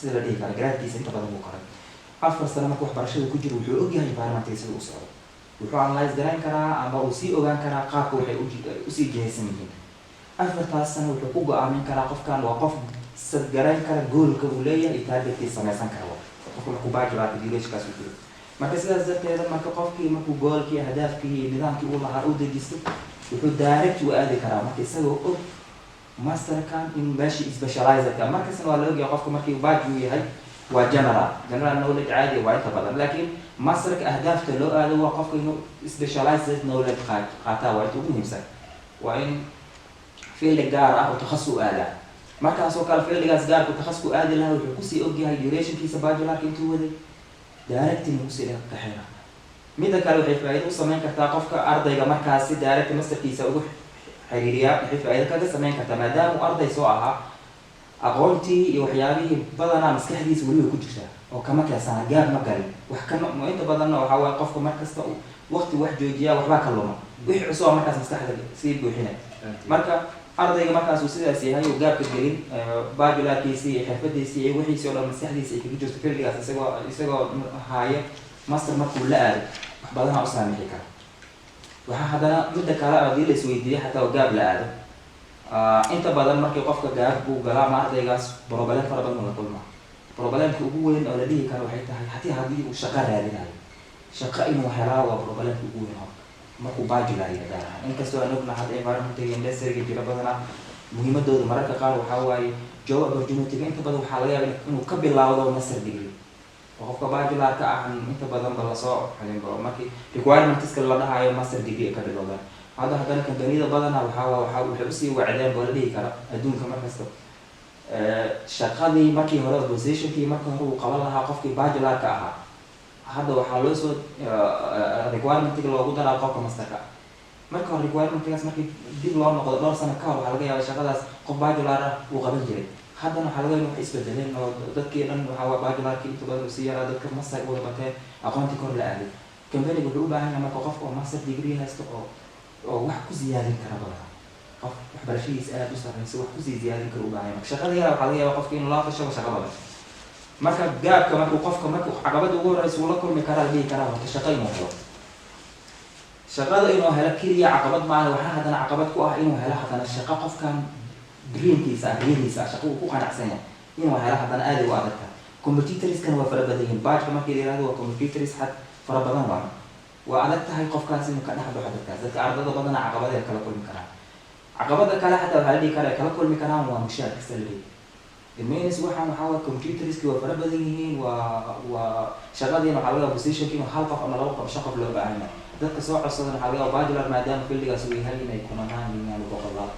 sida la dhihi kara garaadkiisa inta badan wuu koray. 4 sano marka waxbarashada ku jiro, wuxuu ogyahay environmentiga sida u socdo, wuxuu analyze garayn karaa ama uu sii ogaan karaa qaabka waxay usii jihaysan yihiin. 4taas sano wuxuu ku go-aamin karaa qofkan waa qof sadgarayn kara goalka uu leeyahay iyo targetkiisa samaysan kara qofka markuu bachelorka durationkaas u jiro. Marka sidaas darteeda, marka qofkii markuu goalkii, ahdaafkii iyo nidaamkii uu lahaa u dejisto, wuxuu direct u aadi karaa marka isagoo og masterkan in meeshii specializedka. Markastana waa la ogyahay qofka markii bach uu yahay waa general knowledge caadi waa inta badan, laakiin masterka ahdaafta loo aado waa qofka inuu specialized knowledge qaataa. Waa inta ugu muhiimsan, waa in field gaar ah oo takhasus u aadaa. Markaasoo kale fieldigaas gaarku takhasus u aadi lahaa, wuxuu kusii ogyahay durationkiisa bachelorka intuu waday, directing kusii kaxeyna. Midda kale, waxay faa'iido u sameyn kartaa qofka ardayga markaas si direct masterkiisa ugu xiriiriyaa. Waxay faa'iido kaga sameyn kartaa, maadaama uu arday soo ahaa, aqoontii iyo waxyaabihii badanaa maskaxdiisa weli way ku jirtaa oo kama keensana, gaab ma galin wax kama. Inta badanna waxaa waaye qofka markasta uu waqti wax joojiyaa, waxbaa ka luma, wixii cusub aa markaas maskaxda sii buuxinay. Marka ardayga markaas uu sidaas yahay uu gaabka gelin, bachelorkiisii iyo xirfadiisii iyo wixiisii oo dhan maskaxdiisa ay kaga jirto fieldigaas, isagoo haaya, master markuu la aado wax badanaa u saamixi kara. Waxaa haddana midda kale haddii la isweydiiyo, xataa oo gaab la aado, inta badan markii qofka gaab uu galaa ama ardaygaas problem fara badan la kulmaa. Problemka ugu weyn oo la dhihi karo waxay tahay, hatii haddii uu shaqo raadinayo, shaqo inuu helaa waa problemka ugu weyn horta markuu bachelor yahay gaar ahaan. Inkastoo aan ognahay hadda environmentiga industryga jira badanaa muhiimadooda mararka qaar waxaa waaye job opportunity-ga inta badan waxaa laga yaaba inuu ka bilaawdo master degree, oo qofka bachelor-ka ah inta badan ba lasoo xulinba markii requirementska la dhahayo master degree ay ka bilowdaan. Hadda haddana kambaniyada badanaa waxaa waa waxaa waxay usii wacdeen boo la dhihi kara adduunka markasta shaqadii markii hore, positionkii markii hore uu qaban lahaa qofkii bachelor-ka ahaa, hadda waxaa loo soo requirementiga loogu daraa qofka masterka. Marka hore requirementigaas markii dib loo noqdo dhowr sano ka hor, waxaa laga yaaba shaqadaas qof bachelor ah uu qaban jiray. Haddana waxaa laga yaaba wax isbedeleen oo dadkii dhan waxaa waa bachelorkii inta badan uu sii yaraa, dadka master wada bateen, aqoontii kor la aaday. Companyga wuxuu u baahan yahay marka qof oo master degree haysto oo wax ku siyaadin kara badan, qof waxbarashadiisa aada u sarreysa wax kusii ziyaadin kara u baahan yahay. Marka shaqada yara waxaa laga yaaba qofka inuu loo fashabo shaqo badan. Marka gaabka markuu qofka marka caqabada ugu horeysa uu la kulmi karaa la dhihi karaa horta shaqo inuu helo. Shaqada inuu helo keliya caqabad maaha, waxaa haddana caqabad ku ah inuu helo haddana shaqo qofkan dreamkiisa ah, riyadiisa ah, shaqo uu ku qanacsan yahay inuu helo haddana aad ay u adagtahay. Competitorskana waa fara badan yihiin. Bachka markii la yihahdo waa competitors xad fara badan waa adag tahay qofkaas inuu ka dhex baxo dadkaas. Dadka ardada badana caqabad ay kala kulmi karaan. Caqabada kale xataa waxaa la dhihi karaa ay kala kulmi karaan waa mushaarka, salary. It means waxaan waxaa waa computerski waa fara badan yihiin, waa shaqadiina waxaa laga yaaba positionki inuu hal qof ama laba qof, shan qof loo baahan yahay. Dadka soo codsadan waxaa laga yaaba bachelor maadaama fieldigaas uu yahay inay kumanaan yihiin ama boqolaal.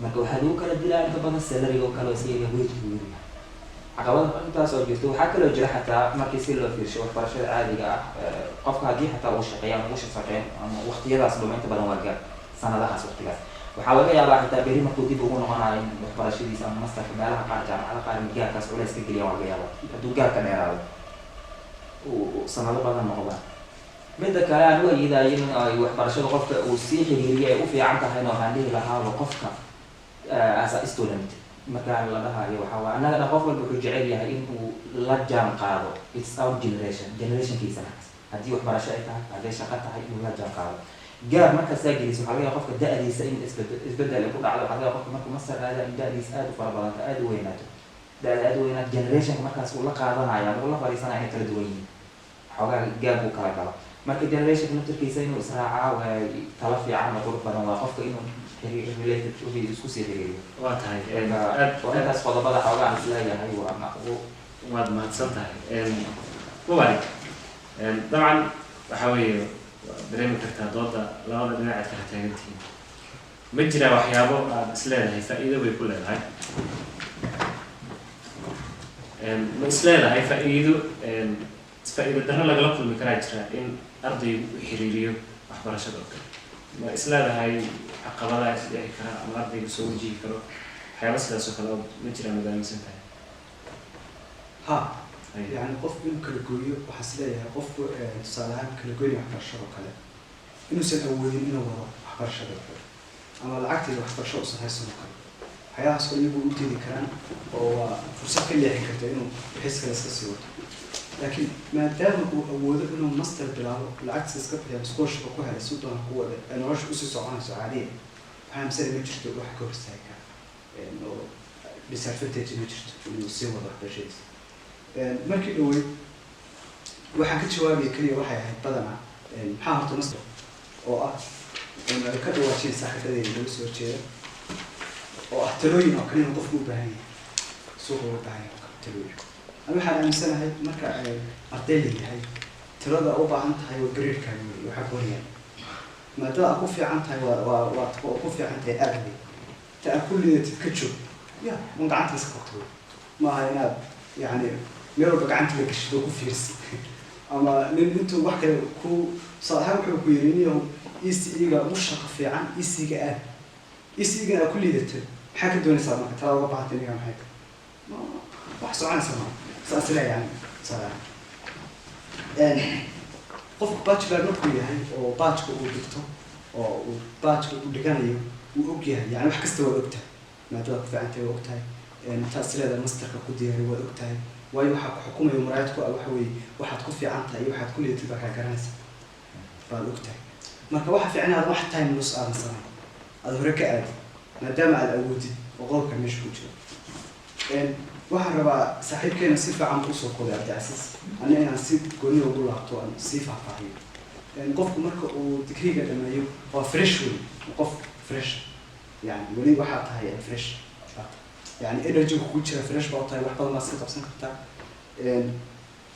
Marka waxaa lagu kala dilaa inta badan salary oo kale oo iska yaryahay, wage buu yaryahay. Caqabada intaas oo jirto. Waxaa kaloo jira xataa markii si loo fiirsho waxbarashada caadiga ah, qofka haddii xataa uu shaqeeyo ama uu shaqeyn ama waqtiyadaas dhuma, inta badan waa gaar sanadahaas. Waqtigaas waxaa laga yaabaa xitaa beri markuu dib ugu noqonayo in waxbarashadiisa ama masterka meelaha qaar, jaamacada qaar, in gaarkaas culays ka geliya waa laga yaabaa hadduu gaar ka dheeraado. uu sanado badan noqdaan. Midda kale aan u ayidayo in ay waxbarashada qofka uu sii xiriiriyo ay u fiican tahayna, waxaan dhihi lahaaba qofka as a student markaan la dhahayo, waxaa waa annaga dhan qof walba wuxuu jecel yahay in uu la jaan qaado its our generation, generationkiisa markaas, haddii waxbarasho ay tahay, haddii shaqo tahay, inuu la jaan qaado gaar markaasaa geliso. Waxaa laga yaaba qofka da-diisa in isbedel ay ku dhacdo. Waxaa laga yaaba qofka markuu master aada in da-diisa aada u fara badanto, aada u weynaato, da-da aada u weynaato, generationka markaas uu la qaadanayo ama uu la fadhiisanaya inay kala duwan yihiin, xoogaa gaab uu kala galo. Marka generationka naftirkiisa inuu israacaa waa talo fiican oo qurux badan, waa qofka inuu xiriir related wixii isku sii xiriiriyo. Waa tahay. Marka aad waa intaas qodobada xoogaan isleeyahay waa macquul. Waad mahadsan tahay, Mubaarik. Dabcan waxa weeye waad dareemi kartaa dooda labada dhinac aad kala taagan tihiin. Ma jiraa waxyaabo aad is leedahay faa'iido bay ku leedahay? Ma is leedahay faa'iido darro lagala kulmi karaa jira in ardaygu u xiriiriyo waxbarashada oo kale? Ma is leedahay caqabadaha is dhici kara ama ardayga soo wajihi karo, waxyaabo sidaas oo kale oo ma jiraan, maad aaminsan tahay? Ha. Yani qofku inuu kala gooyo, waxaa is leeyahay qofku tusaale ahaan kala goynaya waxbarashada oo kale, inuusan awoodin inuu wado waxbarashada oo kale ama lacagteeda waxbarasho uusan haysan oo kale, waxyaabahaas oo iyagu u diidi karaan oo waa fursad ka leexin karta inuu wixiis kale iska sii wato. Laakiin maadaama uu awoodo inuu master bilaabo, lacagtiisa iska bixiyo, scholarship ku helay, si doona ku wada ay nolosha usii soconayso caadiya, waxaa aaminsanay ma jirto wax ka hor istaagi kara oo disadvantage ma jirto inuu sii wado waxbarashadiisa. Markii dhaweyd waxaan ka jawaabaya keliya waxay ahayd badanaa maxaa horta master oo ah ay ka dhawaajiyeen saaxiibadeeda laga soo horjeeda oo ah talooyin oo kale inuu qofku u baahan yahay, suuqa uga baahan yahay oo kale talooyin. Ani waxaan aaminsanahay marka ay arday la yahay, talada u baahan tahay waa gradekaaga wey. Waxaa goonaya maadada aad ku fiican tahay, waa ku fiican tahay aad wey, ta aad ku liidatid ka joog ya un gacanta iska qabto wey. Maaha inaad yani meel walba gacanta la gashid oo ku fiirsid ama nin intuu wax kale ku tusaale ahaan wuxuu ku yidhi, niyahow, ECE-ga u shaqo fiican, ECE-ga aad, ECE-gana aad ku liidato, maxaa ka doonaysaa? Marka talada uga baahantay niga maxay tahay? Wax soconaysa ma saas leeyahay yani. Tusaale ahaan qofku bachelor markuu yahay oo bachelorka uu dhigto oo uu bachelorka uu dhiganayo, wuu og yahay, yani wax kasta waa og tahay, maadada ku fiican tahay waa og tahay, taas leedahay masterka ku diyaari waad og tahay, waayo waxaa ku xukumaya muraayad ku ah waxa weeye waxaad ku fiican tahay iyo waxaad ku liidatid baa kaa garanaysa, baad og tahay. Marka waxa fiican inaad wax time loss aadan samayn, aada hore ka aadid maadaama aad awoodid oo qodobka meesha ku jiro. Waxaan rabaa saaxiibkeena si fiican buu usoo koobay, Cabdicasiis, anna inaan si gooni ugu laabto, aan sii faahfaahiyo. Qofku marka uu digriga dhameeyo waa fresh wey, qof fresh, yani weli waxaa tahay fresh baa tahay. Yani energy kugu jira, fresh baa u tahay, wax badan baad iska qabsan kartaa.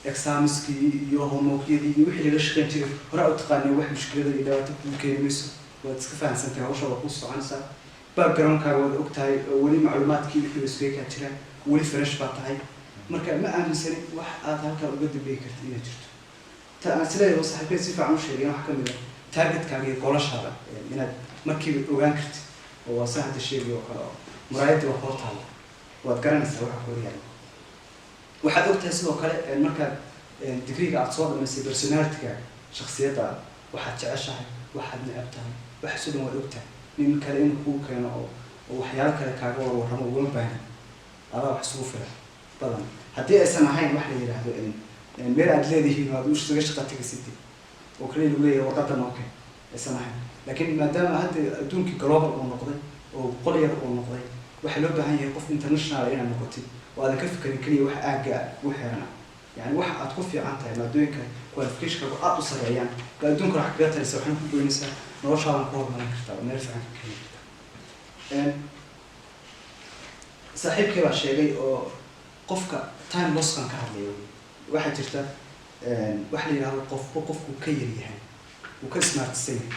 Examskii iyo homeworkyadii iyo wixii laga shaqeyn jiray hore u taqaanay, wax mushkilada iyo dhibaato kugu keeni mayso, waad iska fahansantahay, hawsha waa kuu soconaysaa, backgroundkaaga waad og tahay oo weli macluumaadkii wixii way iskaga kaa jiraan, weli fresh baa tahay. Marka ma aaminsani wax aad halkaa uga dambeyi kartid inaad jirto. Ta aan isleeyahay oo saaxiibkeed si fiican u sheegay wax ka mid ah targetkaaga iyo goalashaada inaad markiiba ogaan kartid, oo waa saa hadda sheegay oo kale, oo muraayadii waa hor taalla, waad garanaysaa waxa ku horyaala. Waxaad og tahay sidoo kale markaad digriga aad soo dhamaysay personalitygaaga, shakhsiyaddaada, waxaad jeceshahay, waxaad neceb tahay, waxaasoo dhan waad og tahay. Nin kale inuu kuu keeno oo waxyaalo kale kaaga warwarramo ugama baahnin, adaa wax isugu filan badan. Haddii aysan ahayn wax la yidhaahdo meel aad leedihiin oo aad u isaga shaqa tegaysid oo kale lagu leeyahay warqadan oo kale aysan ahayn. Laakiin maadaama hadda adduunkii global uu noqday oo qol yar uu noqday, waxaa loo baahan yahay qof international inaad noqotid oo aadan ka fikirin keliya wax aagga u xiran. Yani waxa aad ku fiican tahay, maadooyinka qualificationkaagu aad u sareeyaan baa adduunka wax kaga taraysa, waxna ku goynaysaa, noloshaadan ku horumarin kartaa oo meel fiican ka keeni kartaa. Saaxiibkay baa sheegay oo qofka time losskan ka hadlaya wey. Waxaa jirta waxa la yidhahdo qofku qofku ka yar yahay uu ka smartsan yahay.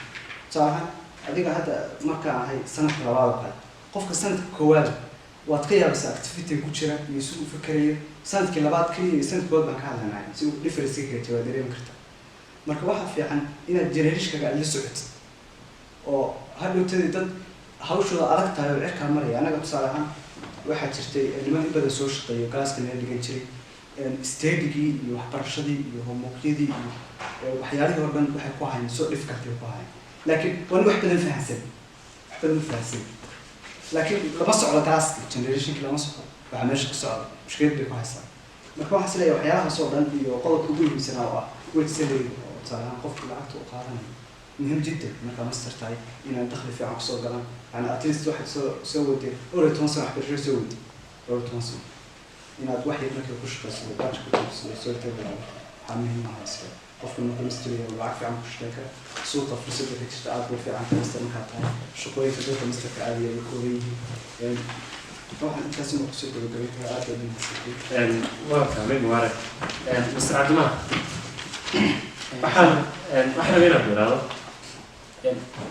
Tusaale ahaan adiga hadda markaan ahay sanadka labaad oo kale, qofka sanadka koowaad waad ka yaabaysaa activity ku jira iyo si uu fikerayo. Sanadkii labaad keliya iyo sanadka koowaad baan ka hadlanaya, si uu difference ka kala waad dareemi kartaa. Marka waxaa fiican inaad generationkaga aad la socotid oo hadhowtadii dad hawshooda adag tahay oo cirkaa maraya. Annaga tusaale ahaan waxaa jirtay niman in badan soo shaqeeyo classka nala dhigan jiray. Study-gii iyo waxbarashadii iyo homework-yadii iyo waxyaalihii oo dhan waxay ku hayeen so difficulty ku hayeen, laakiin waa nin wax badan fahansan, wax badan fahansan, laakiin lama socdo taas generation-ki, lama socdo waxa meesha ka socda, mushkilad bay ku haysaa. Marka waxaan is leeyahay waxyaalahaas oo dhan iyo qodobka ugu muhiimsanaa oo ah wage salary, oo tusaale ahaan qofka lacagta uu qaadanayo muhiim jiddan markaa master tahay inaan dakhli fiican kusoo galan. Yani at least waxaad soo waday dhowr iyo toban sano waxbarasho, soo waday dhowr iyo toban sano, inaad wax yar markii ku shaqayso, gaajo ku tiirso soo tago, waxaa muhiim ah isla qofka markuu master yahay uu lacag fiican ku shaqeyn kara. Suuqa fursadda ka jirta aad buu fiican tahay master markaa tahay, shaqooyinka dadka masterka aad iyo ay kooban yihiin. Waxaan intaas inuu kusoo gabagabay karaa. Aad baad mahadsantihiin. Waa fahmay, Mubaarak. Mr. Cabdimaha, waxaan rabay inaan ku idhaahdo,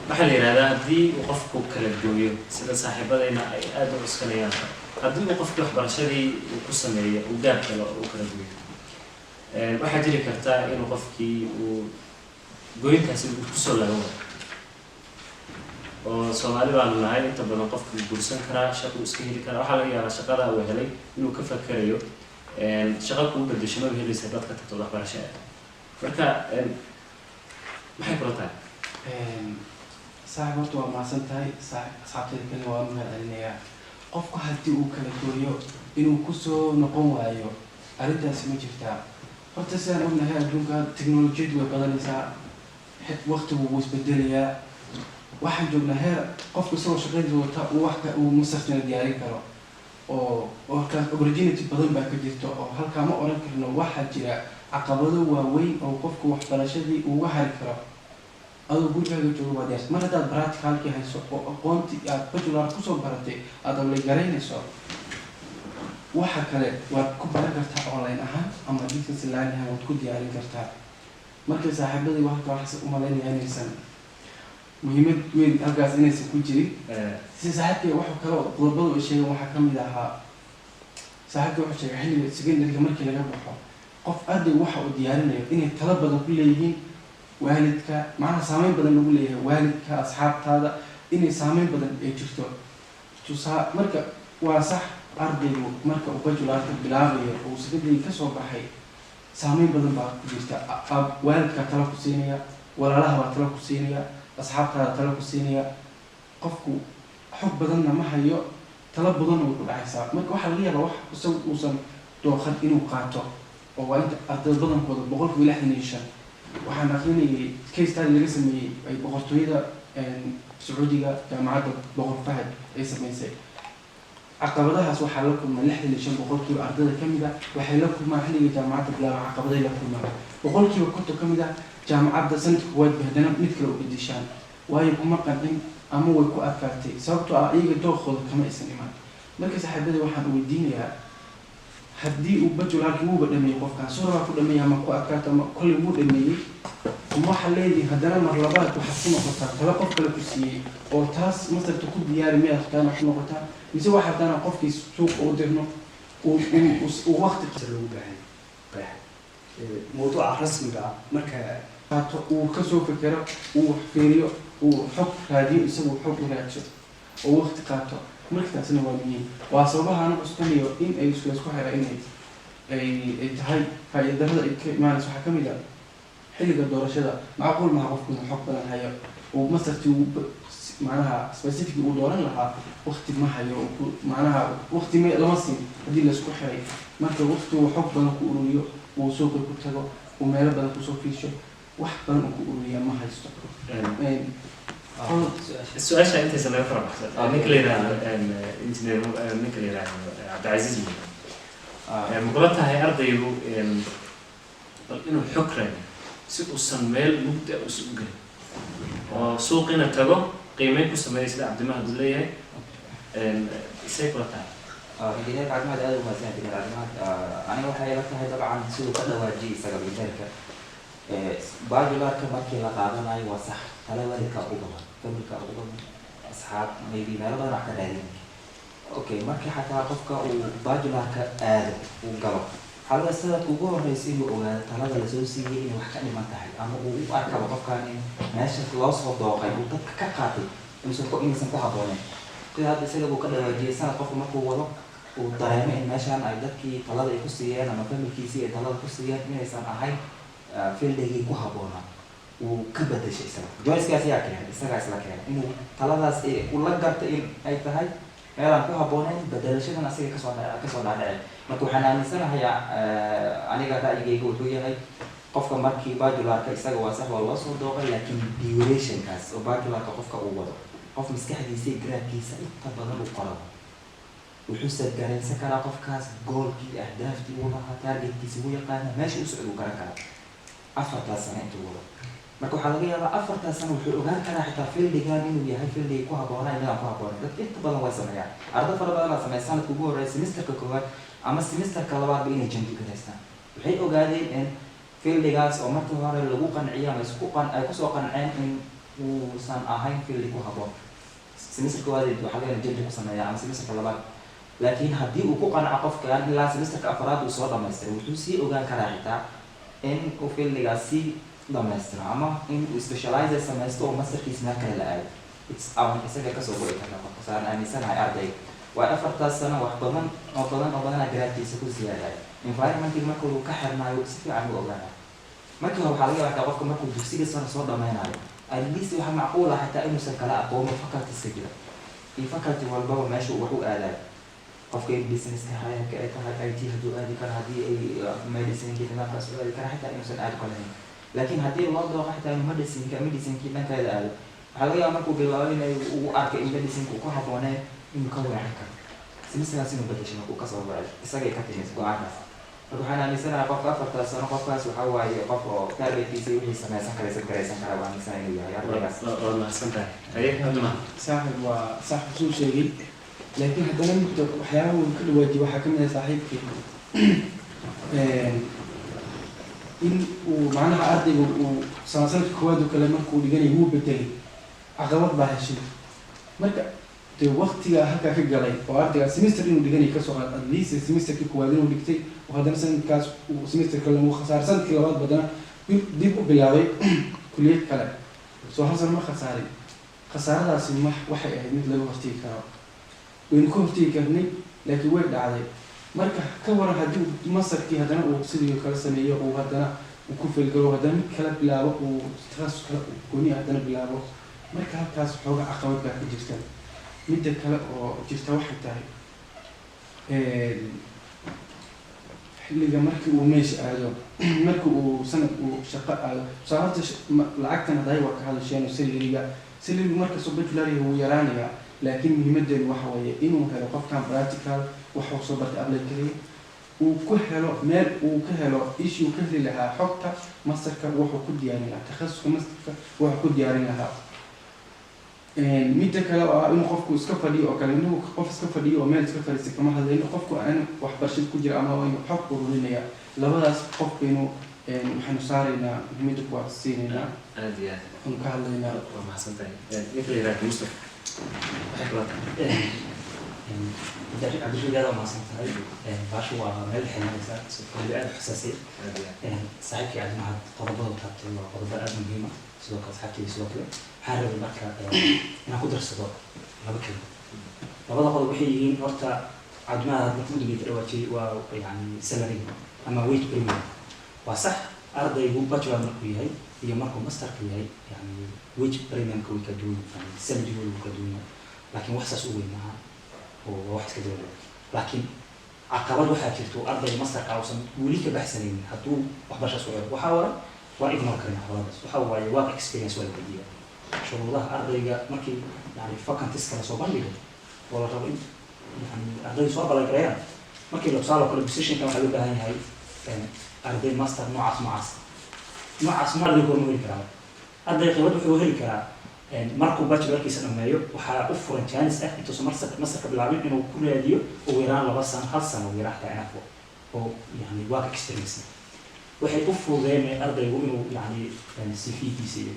waxaa la yidhahdaa haddii uu qofku kala gooyo, sida saaxiibadayna ay aada u cuskanayaan, haddii uu qofkii waxbarashadii uu ku sameeyo uu gaab galo oo uu kala gooyo, waxaa jiri karta inuu qofkii uu goyntaasi uu kusoo laaban waayo. Oo Soomaali baanu nahay, inta badan qofku wuu guursan karaa, shaquu iska heli karaa. Waxaa laga yaabaa shaqada uu helay inuu ka fakerayo shaqo kuu bedesho maba helaysa dadka tagto waxbarasho ah. Marka maxay kula tahay? Saaxib, horta waa mahadsan tahay. Saaxib, asxaabtayda kale waa mahad celinayaa. Qofku haddii uu kala gooyo inuu kusoo noqon waayo, arrintaasi ma jirtaa? Horta sidaan ognahay, adduunka teknolojiyadu way badanaysaa, waqtigu wuu isbedelayaa. Waxaan joognaa heer qofku isagoo shaqadiisa wata uu wax ka uu mastertina diyaarin karo, oo halkaas opportunity badan baa ka jirta, oo halkaa ma oran karno waxaa jira caqabado waaweyn oo qofku waxbarashadii uga hari karo. Adoo gurigaaga joogo waa diyaarsan mar haddaad practical-kii hayso oo aqoontii aad bachelor kusoo baratay aad apply garaynayso. Waxa kale waad ku baran kartaa online ahaan ama distance learning ahaan waad ku diyaarin kartaa. Marka saaxiibadii halka waxaas u malaynaya inaysan muhiimad weyn halkaas inaysan ku jirin. Si saaxiibkay wuxuu kale oo qodobada uu sheegay waxaa ka mid ahaa, saaxiibkay wuxuu sheegay xilliga secondary-ga markii laga baxo, qof ardaygu waxa uu diyaarinayo inay talo badan ku leeyihiin waalidka, macnaha saameyn badan lagu leeyahay waalidka, asxaabtaada, inay saameyn badan ay jirto. Tusaa marka waa sax, ardaygu marka uu bachelor-ka bilaabayo oo uu secondary kasoo baxay, saameyn badan baa ku jirta. Waalidkaa talo ku siinaya, walaalaha baa talo ku siinaya, asxaabtaada talo ku siinaya. Qofku xog badanna ma hayo, talo badanna way ku dhacaysaa. Marka waxaa laga yaabaa wax isagu uusan dooqan inuu qaato, oo waa inta ardayda badankooda 65%. Waxaan akrinayay case study laga sameeyey ay boqortooyada Sacuudiga, Jaamacadda Boqor Fahad ay sameysay. Caqabadahaas waxaa la kulmaa 65% ardayda ka mid ah. Waxay la kulmaan xilliga jaamacadda bilaaba caqabaday la kulmaan. 50% ka mid ah jaamacadda sanadka koowaad bay haddana mid kale u bedeshaan, waayo kuma qancin ama way ku adkaatay, sababtoo ah iyaga dookooda kama aysan imaan. Marka saaxiibadii waxaan weydiinayaa, haddii uu bachelor-kii wuuba dhameeyey qofkaan, soo rabaa ku dhameeyey ama ku adkaato ama kolley wuu dhameeyey, ma waxaa leedihi haddana mar labaad waxaad ku noqotaa talo qof kale ku siiyey oo taas masterta ku diyaari, miyaad rabtaana ku noqotaa, mise waxaa rabtaana qofkii suuqa u dirno uu waqti loogu baahan yahay mawduuca rasmiga ah marka qaato, uu kasoo fekero, uu wax fiiriyo, uu xog raadiyo, isagu xog u raadso oo waqti qaato? Marka taasina waa muhiim, waa sababaha aan cuskanayo in ay isku xira inay ay tahay faa'iido darrada ay ka imaanayso. Waxaa ka mid ah xilliga doorashada macquul maha qofku inuu xog badan hayo, uu mastertii uu macnaha specific uu dooran lahaa waqti ma hayo, uu ku macnaha waqti ma lama siin haddii laisku xiray. Marka waqti uu xog badan ku ururiyo, uu suuqa ku tago, uu meelo badan kusoo fiisho, wax badan uu ku ururiya ma haysto. Su-aasha intaysan naga fara baxsan, ninka la yidhaahdo engineer, ninka la yidhaahdo Cabdicasiis Muuse, ma kula tahay ardaygu bal inuu xog raadiyo si uusan meel mugdi ah uusan u gelin, oo suuqina tago, qiimeyn ku sameeya, sida Cabdimahad uu leeyahay? Say kula tahay? Injineerka Cabdimaad aad u mahadsan. Injineer Cabdimaad, aniga waxay ila tahay dabcan siduu ka dhawaajiyay isaga injineerka, bachelor-ka markii la qaadanayo waa sax, tala waalidka ugu badan, family-ka ugu badan, asxaab, maybe meelo badan wax ka raadin. Okay, markii xataa qofka uu bachelor-ka aado, uu galo, waxaa laga sanadka ugu horeysa inuu ogaado talada lasoo siiyey inay wax ka dhiman tahay, ama uu u arkaba qofkan in meesha loo soo dooqay uu dadka ka qaatay inuusan ku inaysan ku habbooneyn. Sida hadda isaga uu ka dhawaajiyay, sanad qofku markuu wado Uu dareemo in meeshaan ay dadkii talada ay ku siiyeen ama familkiisii ay talada ku siiyeen inaysan ahayn fieldigii ku habboonaa, uu ka bedeshay. Isaga choicekaas yaa keenay? Isagaa isla keenay inuu taladaas ula gartay in ay tahay meelaan ku habbooneyn. Bedelashadan asiga kasoo dhaadhacay. Marka waxaan aaminsanahay, aniga ra'yigayga wuxuu yahay, qofka markii bachelorka isaga waa sax, waa loo soo dooqay, laakiin durationkaas oo bachelorka qofka uu wado, qof maskaxdiisa iyo garaadkiisa inta badan uu qoro, wuxuu sadgaraysan karaa qofkaas goalkii, ahdaaftii uu lahaa, targetkiisa uu yaqaana, meesha u socda uu garan karaa 4taas sano intuu wado. Marka waxaa laga yaabaa 4taas sano wuxuu ogaan karaa xitaa fieldigan inuu yahay fieldigii ku habboonaa, midaan ku habboonayn. Dadka inta badan way sameeyaan, ardo fara badan aa sameeya, sanadka ugu horreeya, semesterka koowaad ama semesterka labaadba inay change garaystaan. Waxay ogaadeen in fieldigaas oo markii hore lagu qanciyo ama isku qan ay kusoo qanceen in uusan ahayn fieldi ku habboon. Semesterka koowaad waxaa laga yaabaa change ku sameeya ama semesterka labaad, laakiin haddii uu ku qanco qofkan ilaa semesterka afraad uu soo dhamaystiro, wuxuu sii ogaan karaa xitaa in uu fieldigaas sii dhamaystiro ama in uu specialize samaysto oo masterkiisa meel kale la aado. It's on isaga kasoo go'i karta qofka. Saan aaminsanahay, ardayga waa 4taas sano wax badan oo badan oo badanaa garaadkiisa ku siyaadaya. Environmentig marka uu ka xirnaayo si fiican u ogaanaya. Markii hore waxaa laga yaabaa xitaa qofka markuu dugsiga sare soo dhameynayo, at least waxaa macquul ah xitaa inuusan kala aqoono facultieska jira iyo faculty walbaba meesha uu wax u aadayo. Qofka in businesska hayaka ay tahay, IT hadduu aadi karo, haddii ay medicineki nidaamkaas u aadi kara, xitaa inuusan aad u kalahayn. Laakiin haddii loo dooqo xitaa inuu medicinekii dhankeeda aado, waxaa laga yaaba markuu bilaabo inay uu arkay in medicineka uu ku habbooneen, inuu ka weecan karo semesterkaas, inuu bedesho markuu kasoo wacay. Isagay ka timid go-aankaas. Marka waxaan aaminsanahay qofka 4taas sano, qofkaas waxaa waaye qof oo targetkiisa iyo wixii samaysan kara, garaysan kara. Waa aaminsanahay inuu yahay ardaygaas. Waad mahadsan tahay. Haye, Cabdimahad. Saaxib, waa saaxib suu sheegay, laakiin haddana midda waxyaabaha uu ka dhawaajiyay waxaa ka mid ah, saaxiibkii, in uu macnaha ardayga uu sanadka koowaad oo kale markuu dhiganay wuu bedelay, caqabad baa heshay. Marka dee waktiga halkaa ka galay oo ardayga semester inuu dhiganay kasoo qaad, at least semesterkii koowaad inuu dhigtay oo haddana sanadkaas uu semester kale uu khasaaray, sanadkii labaad badana dib u bilaabay kuliyad kale, soo hal sano ma khasaaray? Khasaaradaasi ma waxay ahayd mid laga hortegi karo? Waynu ka hortegi karnay, laakiin way dhacday. Marka ka waran haddii uu masterkii haddana uu sidii kale sameeyo, uu haddana uu ku fail galo, haddana mid kale bilaabo, uu takhasus kale gooni ah haddana bilaabo? Marka halkaas xooga caqabad baa ka jirta. Midda kale oo jirta waxay tahay, xilliga markii uu meesha aado, markii uu sanad uu shaqo aado, tusaale horta lacagtan hadday waa ka hadasheen, salaryga markastoo bachelor wuu yaraanayaa, laakiin muhiimadeedu waxa weeye inuu helo qofkan practical waxuu soo bartay apply kariya, uu ku helo meel uu ka helo ishii uu ka heli lahaa xogta masterka wuxuu ku diyaarin lahaa, takhasuska masterka wuxuu ku diyaarin lahaa. Midda kale oo ah inuu qofku iska fadhiyo oo kale, inuu qof iska fadhiyo oo meel iska fadhiista kama hadlayno. Qofku aan waxbarashada ku jira ama inuu xog ururinaya, labadaas qof baynu waxaynu saaraynaa muhiimadda kuwaad siinaynaa. Aad iyo aad. Waxaynu ka hadlaynaa. Waa mahadsan tahay. Ninka la yihahdo Mustafa, waxay kula tahay? Cabdirashiid, aad waa mahadsan tahay. Baashu waa meel xiranaysa, weliba aad u xasaasiya. Aad iyo aad. Saaxiibkii Cabdimahad qodobada taabtay waa qodobo aad muhiima, sidoo kale asxaabteyda sidoo kale. Waxaan rabay marka inaan ku darsado laba kelmo. Labada qodob waxay yihiin, horta Cabdimahad marka u dambeeyay ka dhawaajiyay waa yani salary ama wage premium. Waa sax, ardaygu bachelor markuu yahay iyo markuu masterka yahay, yani wage premiumka way kala duwan, yani salarygooda wuu kala duwan yahay, laakiin wax saas u weyn maaha oo waa wax iska daba. Laakiin caqabad waxaa jirta oo ardayga masterka uusan weli ka baxsanaynin hadduu waxbarashaas u xiro. Waxaa waaye, waa ignore karin caqabadaas, waxaa waaye work experience waa la weydiiyaa. Shuruudaha ardayga markii yani vacancies la soo bandhigo oo la rabo in yani ardaydu soo apply gareeyaan, markii la tusaale oo kale positionka waxaa loo baahan yahay arday master noocaas noocaas noocaas nooc. Ardaygu horma heli karaa? Arday khibrad wuxuu heli karaa markuu bachelorkiisa dhameeyo. Waxaa u furan chance ah intuusan masterka bilaabin inuu ku raadiyo ugu yaraan 2 sano, hal sano ugu yaraan xitaa enough oo yani work experience. Waxay u fududeynaya ardaygu inuu yani CV-giisa iyo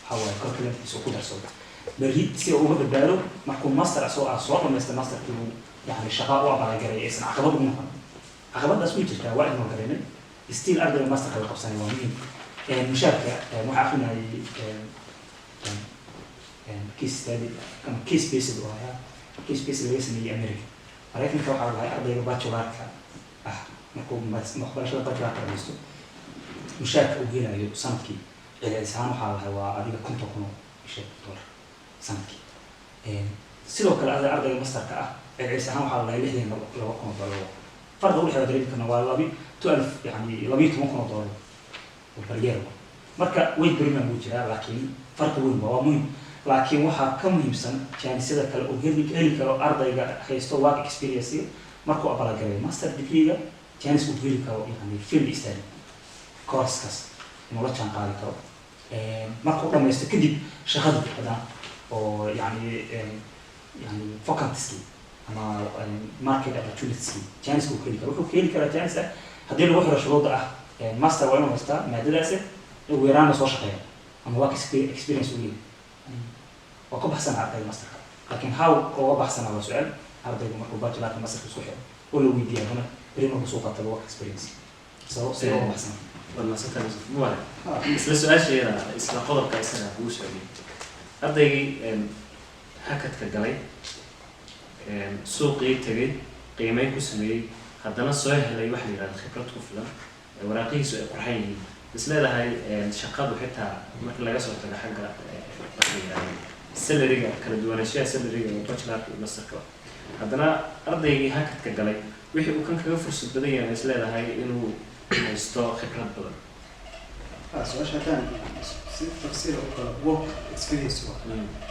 waxaa waaye curriculumkiisa uu ku darsado berri, si uu uga badbaado markuu master asagoo ah soo dhamaysta masterkii uu yani shaqa u apply garay aysan caqabad ugu noqon. Caqabadaas way jirtaa, waa ignore gareynay. Still ardayga masterka la qabsanay waa muhiim. Mushaarka waxaa akrinayay case study ama case based oo ahaa case based laga sameeyey America. Maraykanka waxaa lahay ardayga bachelorka ah markuu waxbarashada bachelorka dhamaysto, mushaarka uu helayo sanadkii celcelis ahaan waxaa lahay waa adiga 50,000 oo isha dollar sanadkii. Sidoo kale ardayga masterka ah celcelis ahaan waxaa lahay 62,000 oo dollar. Farqa udhexeeya dareemi karna waa labi 12, yani 12,000 oo dollar oo baryeer wa. Marka wage premium wuu jiraa, laakiin farqi weyn waa muhim, laakiin waxaa ka muhiimsan jaanisyada kale oo heli karo ardayga haysto work experience. Markuu apply gareeyo master degree-ga, jaanis uu heli karo, yani field study course-kaas inuu la jaan qaadi karo. Markuu dhamaysto kadib shaqadii haddana oo yani vacancies ama market opportunities jaanis uu heli karo, wuxuu ka heli karaa jaanis ah haddii lagu xiro shuruudda ah master waa inuu haystaa maadadaasi, ugu yaraana soo shaqeeya ama work experience uu leeyahay. Waa ka baxsana ardayga masterka, laakiin how uga baxsana waa su-aal. Ardaygu markuu bachelorka masterka isku xiro oo la weydiiya, haddana beri markuu suuqa tago work experience sabab si looga baxsana. Waad mahadsantahay, Yusuf Mubarak. Isla su-aasheeda, isla qodobka isaga kugu socday, ardaygii hakadka galay, suuqii tegay, qiimeyn ku sameeyey, haddana soo helay waxa la yihahda khibrad ku filan, waraaqihiisu ay qurxan yihiin, is leedahay shaqadu xitaa marka laga soo tago xagga waxa la yihahda salaryga, kala duwanaanshaha salaryga ee bachelorka iyo masterka, haddana ardaygii hakadka galay wixii uu kan kaga fursad badan yahay, is leedahay inuu haysto khibrad badan? Su-aasha haddaan si tafsiir u kala, work experience waa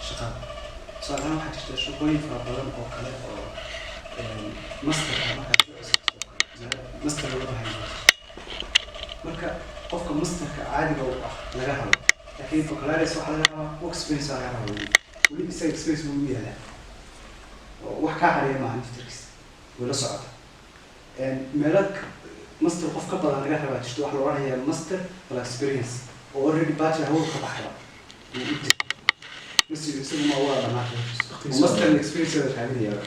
shaqada. Tusaale ahaan, waxaa jirta shaqooyin fara badan oo kale oo masterka markaad ku cusubto master looga baahan yahay. Marka qofka masterka caadiga u ah laga rabo, laakiin baccalaureate waxaa laga rabaa work experience laga rabaa. Weli isaga experience wuu u yaalaa oo wax kaa hariya maaha, naftirkiisa way la socota. Meelo master qof ka badan laga rabaa jirto, waxaa la odhanayaa master plus experience oo already bachelor hawada ka baxda wuu u tegay. Master isagu ma waa dhamaatay oo master experience la raadinayaa.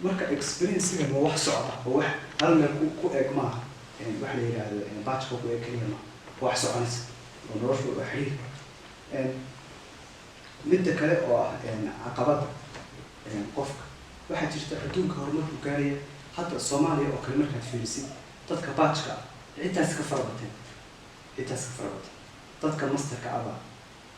Marka experience-ga waa wax socda oo wax hal meel ku eg maaha. Wax la yidhaahdo bachelor ku eg keliya maaha, waa wax soconaysa oo noloshu waa xiriir. Midda kale oo ah caqabadda qofka, waxaa jirta adduunka horumarku gaaraya. Hadda Soomaaliya oo kale markaad fiirisid, dadka bachelorka ah ciddaas ka fara bateen, ciddaas ka fara bateen. Dadka masterka aba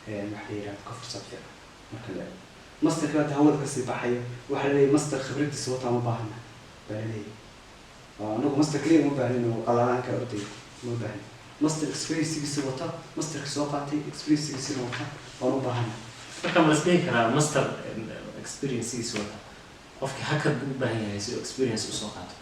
waxa la yidhahdo ka fursad fiican. Marka la eego masterka hadda hawada kasii baxaya, waxaa la leeyahay master khibradiisa wataa ma baahana baa la leeyahay. Anagu master keliya uma baahnin oo qalalaanka ordaya uma baahnin, master experiencegiisa wata, masterka soo qaatay experiencegiisina wata waan u baahana. Marka ma las dhihi karaa master experiencegiisa wata qofkii hakad buu u baahan yahay si uu experience usoo qaato?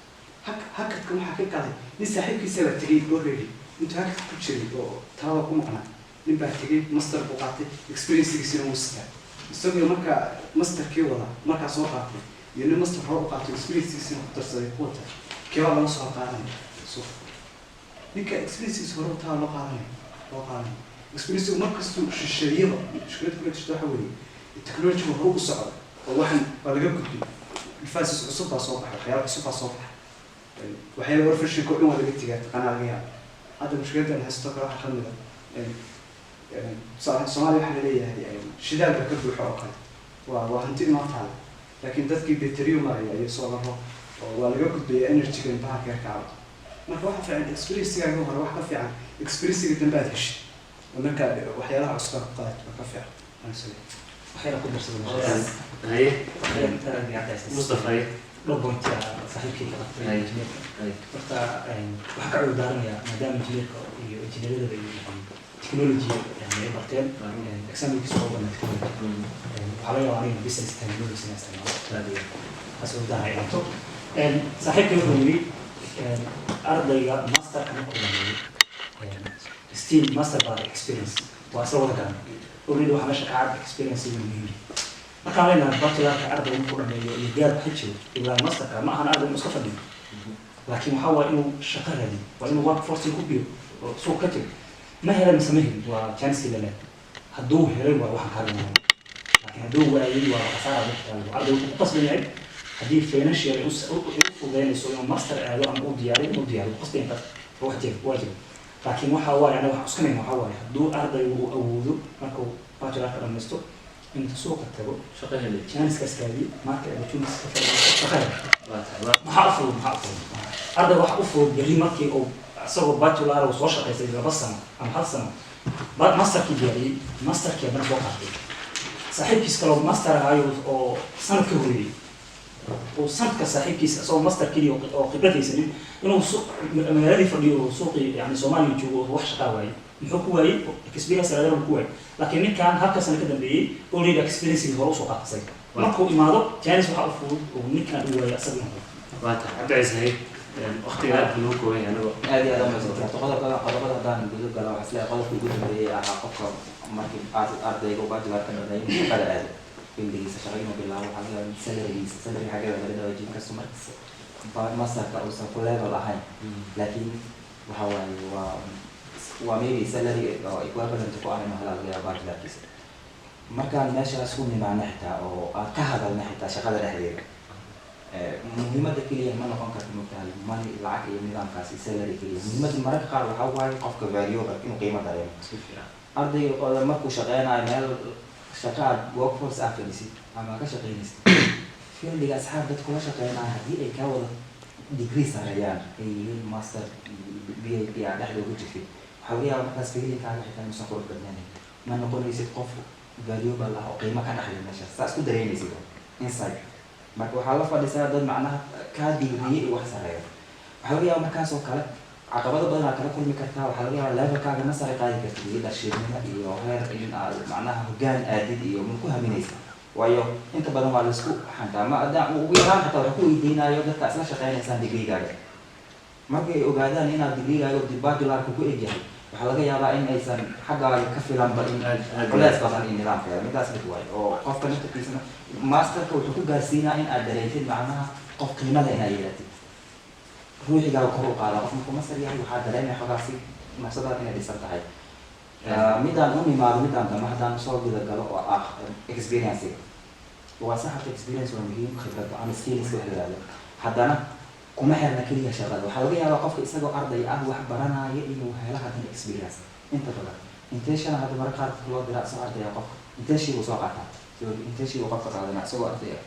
Hakadkan waxaa ka galay nin saaxiibkiisa baa tegey already intuu hakad ku jiray oo talada ku maqnaa. Nin baa tegey, master buu qaatay, experiencegiisina wuu sitaa. Isagoo markaa masterkii wada markaa soo qaatay iyo nin master hore u qaatay, experiencegiisina ku darsaday ku wata, keebaa laga soo qaadanaya suuqa? Ninka experiencegiisa hore wataa loo qaadanaya, loo qaadanaya. Experiencegu markastuu shisheeyaba mushkilad kula jirta waxa weeye technology hore u socda oo waxan waa laga gudbay, devices cusub baa soo baxay, waxyaala cusub baa soo baxay, waxyaala war versionka oo dhan waa laga tegaa, taqaanaa laga yaaba. Hadda mushkiladdan haysto kale waxaa kamid a tusaale, Soomaaliya waxaa laleeyahay shidaal baa ka buuxa oo kale, waa hanti inoo taala, laakiin dadkii beteriyo maraya iyo soolaro oo waa laga gudbaya energyga intaha keer ka cawdo. Marka waxa fiican experiencegaaga hore, wax ka fiican experiencega dambe aad heshid oo markaa waxyaalaha cusub aad ku qaadato waa ka fiican. Aan is leeyahay. Waxyar ku darsada. Haye. Mustafa. Mustafa, haye. Dhowr point saaxiibkay ka qabtay injineerka. Horta waxaan ka cudur daaranayaa maadaama injineerka iyo injineeradaba iyo technology yani ay barteen, examinkiisa waa wadana technology, waxaa laga yaabaa aniga business technology inaan isticmaalo, taas cudur daar ay noqoto. Saaxiibkay wuxuu yidhi ardayga masterka markuu dhameeyo still master by experience waa isla wada garan. Already waxaa meesha ka cad experience inuu muhiim yahay. Markaan leenahay bachelorka ardayga markuu dhameeyo iyo gaar ha jiro ilaa masterka, ma ahan arday inuu iska fadhiyo, laakiin waxaa waa inuu shaqo raadiyo, waa inuu work force ku biyo oo suuq ka jiro. Ma helay mise ma helin waa chance lele. Hadduu helay waa waxaan ka hadlaynaa, laakiin hadduu waayay waa khasaara dadka taalo. Arday wuxuu ku qasban yahay haddii financial ay u fududeynayso inuu master aado ama uu diyaariyo, inuu diyaariyo ku qasban yahay. Taas waa wax jira, waa jira. Laakiin waxa waaye anaga waxaan cuskanayna waxaa waaye hadduu ardaygu uu awoodo markuu bachelorka dhammaysto intuu suuqa tago shaqo helay, chanceskaas raadiyo, market opportunities ka faa'iidaysto, shaqo helo. Waa tahay, waa Maxaa u fudud? Maxaa u fudud arday? Waxa u fudud berri markii uu isagoo bachelor uu soo shaqaystay 2 sano ama hal sano, masterkii diyaariyey, masterkii haddana soo qaatay, saaxiibkiis kaloo master ahaayo oo sanad ka horeeyey, uu sanadka saaxiibkiis isagoo master keliya oo khibrad haysanin inuu magaaladii fadhiyo oo suuqii yani Soomaaliya joogo oo wax shaqaa waayey. Muxuu ku waayey? Experience laga ku waayey. Laakiin ninkan halka sano ka dambeeyey already experience hore usoo qaatay isaga, markuu imaado chance waxaa u fudud oo ninkan uu waayey asaga inuu helo. Waa tahay, Cabdicasiis. Hay, waqtiga aad buu noo kooban yahay anagoo. Aad iyo aad umahadsantay. Horta qodobka, qodobada haddaan guda galo, waxaa isleeyahay qodobka ugu dambeeyay ahaa qofka markii ardayga uu bachelor ka dhameeyo inuu shaqada aado, fieldigiisa shaqo inuu bilaabo. Waxaa laga yaabaa salarygiisa, salary xaggeeda laga dhawaajin kasto markas masterka uusan ku level ahayn, laakiin waxa waaye waa maybe salary oo equivalent ku ah inuu helaa laga yaaba bachelorkiisa. Markaan meeshaas ku nimaano xitaa oo aan ka hadalna xitaa shaqada dhexdeeda, muhiimadda keliya ma noqon karto, mogtahay, money, lacag iyo nidaamkaasi, salary keliya. Muhiimadda mararka qaar waxaa waaye qofka valuable inuu qiimo dareemo. Si fiican. Ardayga oo markuu shaqeynayo meel shaqa aad workforce ah fadhisid ama ka shaqeynaysid, fieldiga asxaab dad kula shaqeynayo haddii ay kaa wada degree sareeyaan, ay yihiin master, PhD aad dhexda ugu jirtid, waxaa laga yaabaa markaas feelingkaaga xitaa inuusan qurux badnaanayn. Ma noqonaysid qof valuable ah oo qiimo ka dhexlay meeshaas, saa isku dareemaysid inside. Marka waxaa la fadhisaa dad macnaha kaa digriye iyo wax sareeyo. Waxaa laga yaabaa markaas oo kale caqabado badan aad kala kulmi kartaa. Waxaa laga yaabaa levelkaaga ma sare qaadi kartid, leadershipnimo iyo heer in aad macnaha hoggaan aadid iyo ma ku haminaysa, waayo inta badan waa laisku xantaa. Ma haddaan ugu yaraan xataa waxa ku weydiinayo dadka isla shaqeynaysaan degreegaaga. Markay ogaadaan inaad degreegaaga bachelorka ku egyahay, waxaa laga yaabaa in aysan xaggaaga ka filanba in Aad aad culeys badan iyo nidaamkeeda. Midaas mid waayo oo qofka naftarkiisana masterka wuxuu ku gaarsiinaa in aad dareentid macnaha qof qiimo leh inaad yeelatid, ruuxigaaga kor u qaada. Qof markuu master yahay waxaa dareemaya xogaasi nafsadaada inay dhisan tahay. Midaan u nimaado, midaan dambe haddaan soo guda galo oo ah experiencega, waa sax. Horta experience waa muhiim, khibrad ama skills wax la yihahdo. Haddana kuma xirna keliya shaqada. Waxaa laga yaabaa qofka isagoo arday ah wax baranaya inuu helo haddana experience. Inta badan internship hadda mararka qaar loo diraa isagoo arday ah qofka, internship uu soo qaataa. So internship uu qofka qaadanaa isagoo arday ah.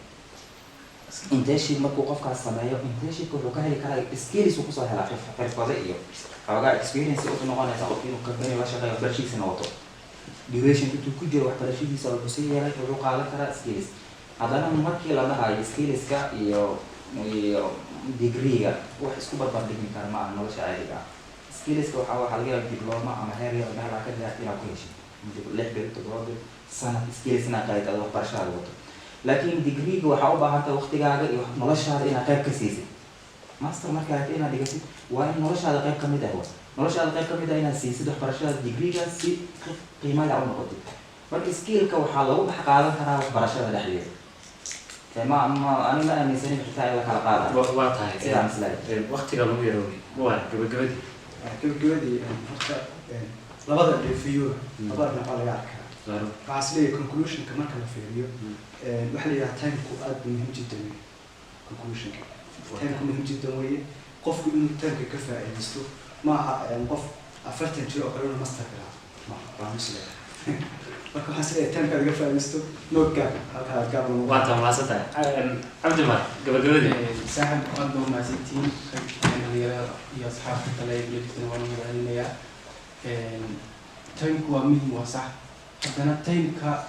Internship markuu qofkaas sameeyo, internshipka wuxuu ka heli karaa skills uu kusoo helaa, xirfado iyo xoogaa experience wuxuu noqonaysaa qofki inuu company la shaqeeyo, waxbarashiisana wato. Duration intuu ku jiro waxbarashadiisa wuxuu sii yeelay, wuxuu qaadan karaa skills. Haddana markii la dhahayo skillska iyo degreega wax isku barbar dhigmi kara ma aha nolosha caadiga ah. Skillska waxaa laga yaaba diploma ama heer yar meel aad ka gaartay inaad ku heshid 6 bil, 7 bil, sanad, skills inaad qaadid aad waxbarashadaada wato. Laakiin degreega waxaa u baahan tahay waqtigaaga iyo noloshaada inaad qayb ka siisid. Master markaa rabtid inaad dhigatid, waa in noloshaada qayb ka mid ah, wa noloshaada qayb ka mid ah inaad siisid waxbarashada degreegaas si qiimo leh u noqotid. Marka skillka waxaa lagu dhex qaadan karaa waxbarashada dhexdeeda. Ma ani ma aaminsanin xitaa in la kala qaadayo. Waa tahay. Sidaan isleeyahay. Waqtiga lagu yaroobay waa gabagabadii. Gabagabadii, horta labada dheefiyo labada dhinac waa laga arkaa. Waxaa is leeyahay conclusionka marka la fiiriyo, waxaa la yidhaha timeku aad buu muhiim jiddan weeye. Conclusionka, timeku muhiim jiddan weeye. Qofku inuu timeka ka faa'iidaysto maaha. Qof 40 jir oo kale inuu master galaa ma waan is leeyahay. Marka waxaan is leeyahay timeka laga faa'iidaysto, no gap, halkaa gap lama. Waa taa, mahadsan tahay, Cabdimar. Gabagabadii. Saaxib, aad baa umahadsantihiin. Dhalinyarada iyo asxaabta kale ee joogtana waan mahadcelinayaa. Timeku waa muhim, waa sax. Haddana timeka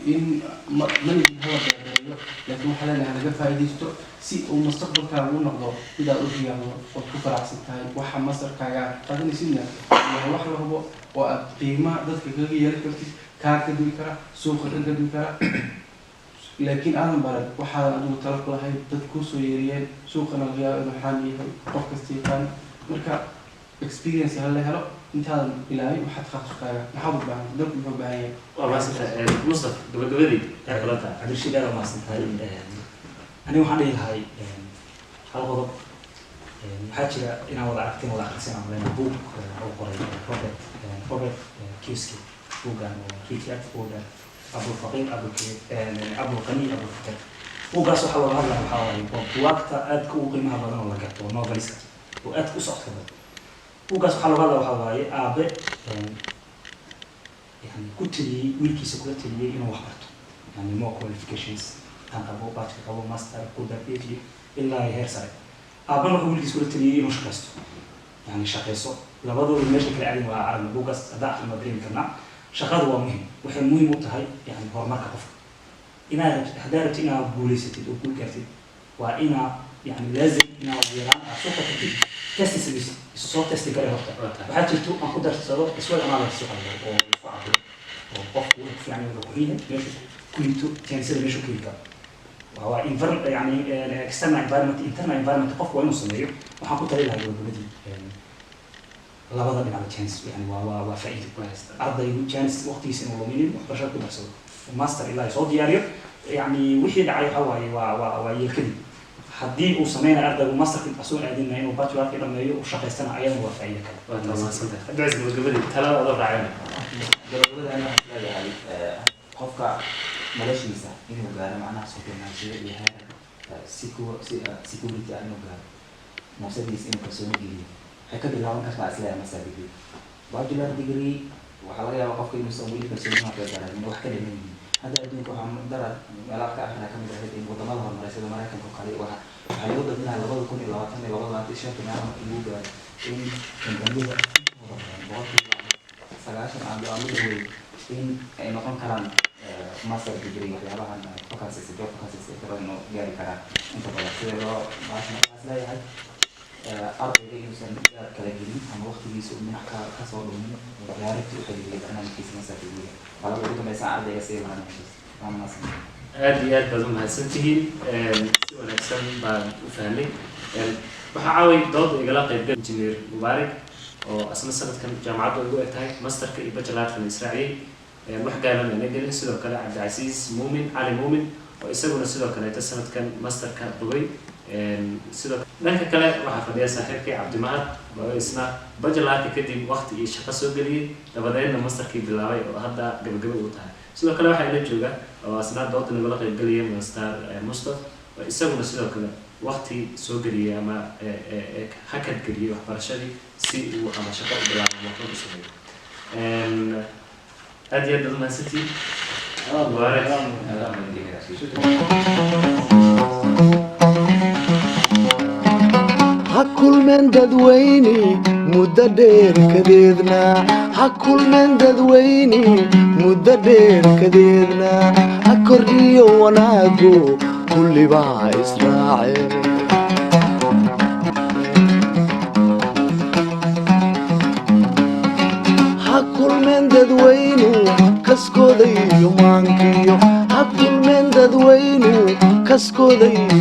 in ma manigin hala beebeeyo, laakiin waxaa leenahay laga faa'iidaysto si uu mustaqbalkaaga u noqdo mid aad u riyaaqdo ood ku faraxsan tahay. Waxa masterkaaga aad qaadanaysidna yahay wax la hubo oo aad qiimaha dadka kaga yeelan kartid, kaa gadmi kara, suuqa ka gadmi kara. Laakiin aadan baran waxaadan adigu talo ku lahayn, dad kuusoo yeeriyeen, suuqana laga yaabo inuu xaam yahay, qof kasta yaqaan. Marka experience ha la helo intaadan bilaabin waxaad takhasuskaaga. Maxaad u baahan? Dalku muxuu u baahan yahay? Waa mahadsan tahay, Mustaf. Gabagabadii, maxay kula tahay? Cabdirashiid, aad umahadsan tahay. Aniga waxaan dhihi lahay hal qodob. Waxaa jira inaan wada aragteen, wada akhrisan aan maleyna, buug uu qoray Robert Kiyosaki, buuggan oo Rich Dad Poor Dad, Abulfaqir Abulqani Abulfaqir. Buuggaas waxaa looga hadlaya waxaa waaye waa buugaagta aadka ugu qiimaha badan oo la garto oo novelska oo aadka u socodka badan. Buuggaas waxaa looga hadlaya waxaa waaye aabe yani ku taliyey wiilkiisa, kula taliyey inuu wax barto, yani more qualifications. Tan qabo, bachelor qabo, master ku dar, PhD ilaa iyo heer sare. Aabana wuxuu wiilkiis kula taliyey inuu shaqaysto, yani shaqayso. Labadooda meesha kala aadin waa aragna buugaas haddaan aqrino waa dareemi karnaa. Shaqadu waa muhim, waxay muhiim u tahay yani horumarka qofka. Inaad rabtid, haddaad rabtid inaad guulaysatid oo guul gaartid, waa inaa yani laazim inaad ugu yaraan aad soo qatid, testi samaysid, isu soo testi kare horta. Waa tahay. Waxaa jirto aan ku darsado SWOT analysis waxa la dhaho oo isku cabiro oo qofku wuxuu ku fiican yahay, wuxuu ku xun yahay, meeshu ku liito, jaanisada meeshu ka heli karo. Waa environment, yani external environment, internal environment, qofku waa inuu sameeyo. Waxaan ku tali lahaa gabagabadii, labada dhinacba chance, yani waa faa'iido. Ardaygu chance waqtigiisa inuu luminin, waxbarashada ku darsado, master ilaa ay soo diyaariyo. Yani wixii dhacay waxa waaye waa yeelkadii. Haddii uu sameynayo ardaygu masterka asoo aadinna inuu bachelorka dhameeyo, uu shaqaystana, ayadana waa faa'iido kale. Waa tahay, mahadsantahay. Cabdicasiis, gabagabadii talada adoo raacayna. Gabagabada ani waxaan isleeyahay, qofka noloshiisa inuu gaaro macnaha sugnaashiyo iyo heer security ah inuu gaaro, nafsadiisa inuu kalsooni geliyo, waxay ka bilaaban kartaa isleeyahay master degree. Bachelor degree waxaa laga yaabaa qofka inuusan weli kalsooni marka garanin, wax ka dhiman yihiin. Hadda adduunka waxaa dara meelaha ka akhrina kamid ahayd in wadamada horumaray sida Maraykanka oo kale waxaa loo badinayaa 2020 iyo 2025 meelaha marka lagu gaaro in kambaniyada intooda badan 90% aan u dhaweyn in ay noqon karaan master degree. Waxyaabahan vacancies, job vacancies inta badan inuu gaari karaan inta badan sida loo baasha. Markaas leeyahay ardayga inuusan gaar kala gelin ama waqtigiisa uu dhinac ka kasoo dhumin, direct u xiriiriyo barnaamijkiisa master degree. Talada ugu dambeysa ardayga sii lahaa waa mahadsan. Aad iyo aad baad u mahadsantihiin, si wanaagsan baan u fahnay. Waxaa caaway dooda igala qaybgal Injineer Mubaarak oo asna sanadkan jaamacadda ugu eg tahay masterka iyo bachelorkana israaciyey, wax gaaban ayna gelin. Sidoo kale Cabdicasiis Muumin Cali Muumin oo isaguna sidoo kaleeto sanadkan masterka bogay. Sidoo dhanka kale waxaa fadhiya saaxiibkay Cabdimahad oo isna bachelorka kadib waqti iyo shaqo soo geliyey, dabadeedna masterkii bilaabay oo hadda gabagaba uu tahay. Sidoo kale waxaa ila jooga oo asna dooda nagala qaybgelaya Master Mustaf oo isaguna sidoo kale waqti soo geliyey ama hakad geliyey waxbarashadii si uu ama shaqo u bilaabo ama waxba u sameeyo. Aad iyo aad baad umahadsantihiin. Mubaarak. Shukran. Ha kulmeen dadweyne muddo dheer kadeedna, ha kulmeen dadweyne muddo dheer kadeedna, ha kordhiyo wanaago kullibaa israace. Ha kulmeen dadweynu kaskooda iyo maankiyo, ha kulmeen dadweynu kaskooda iyo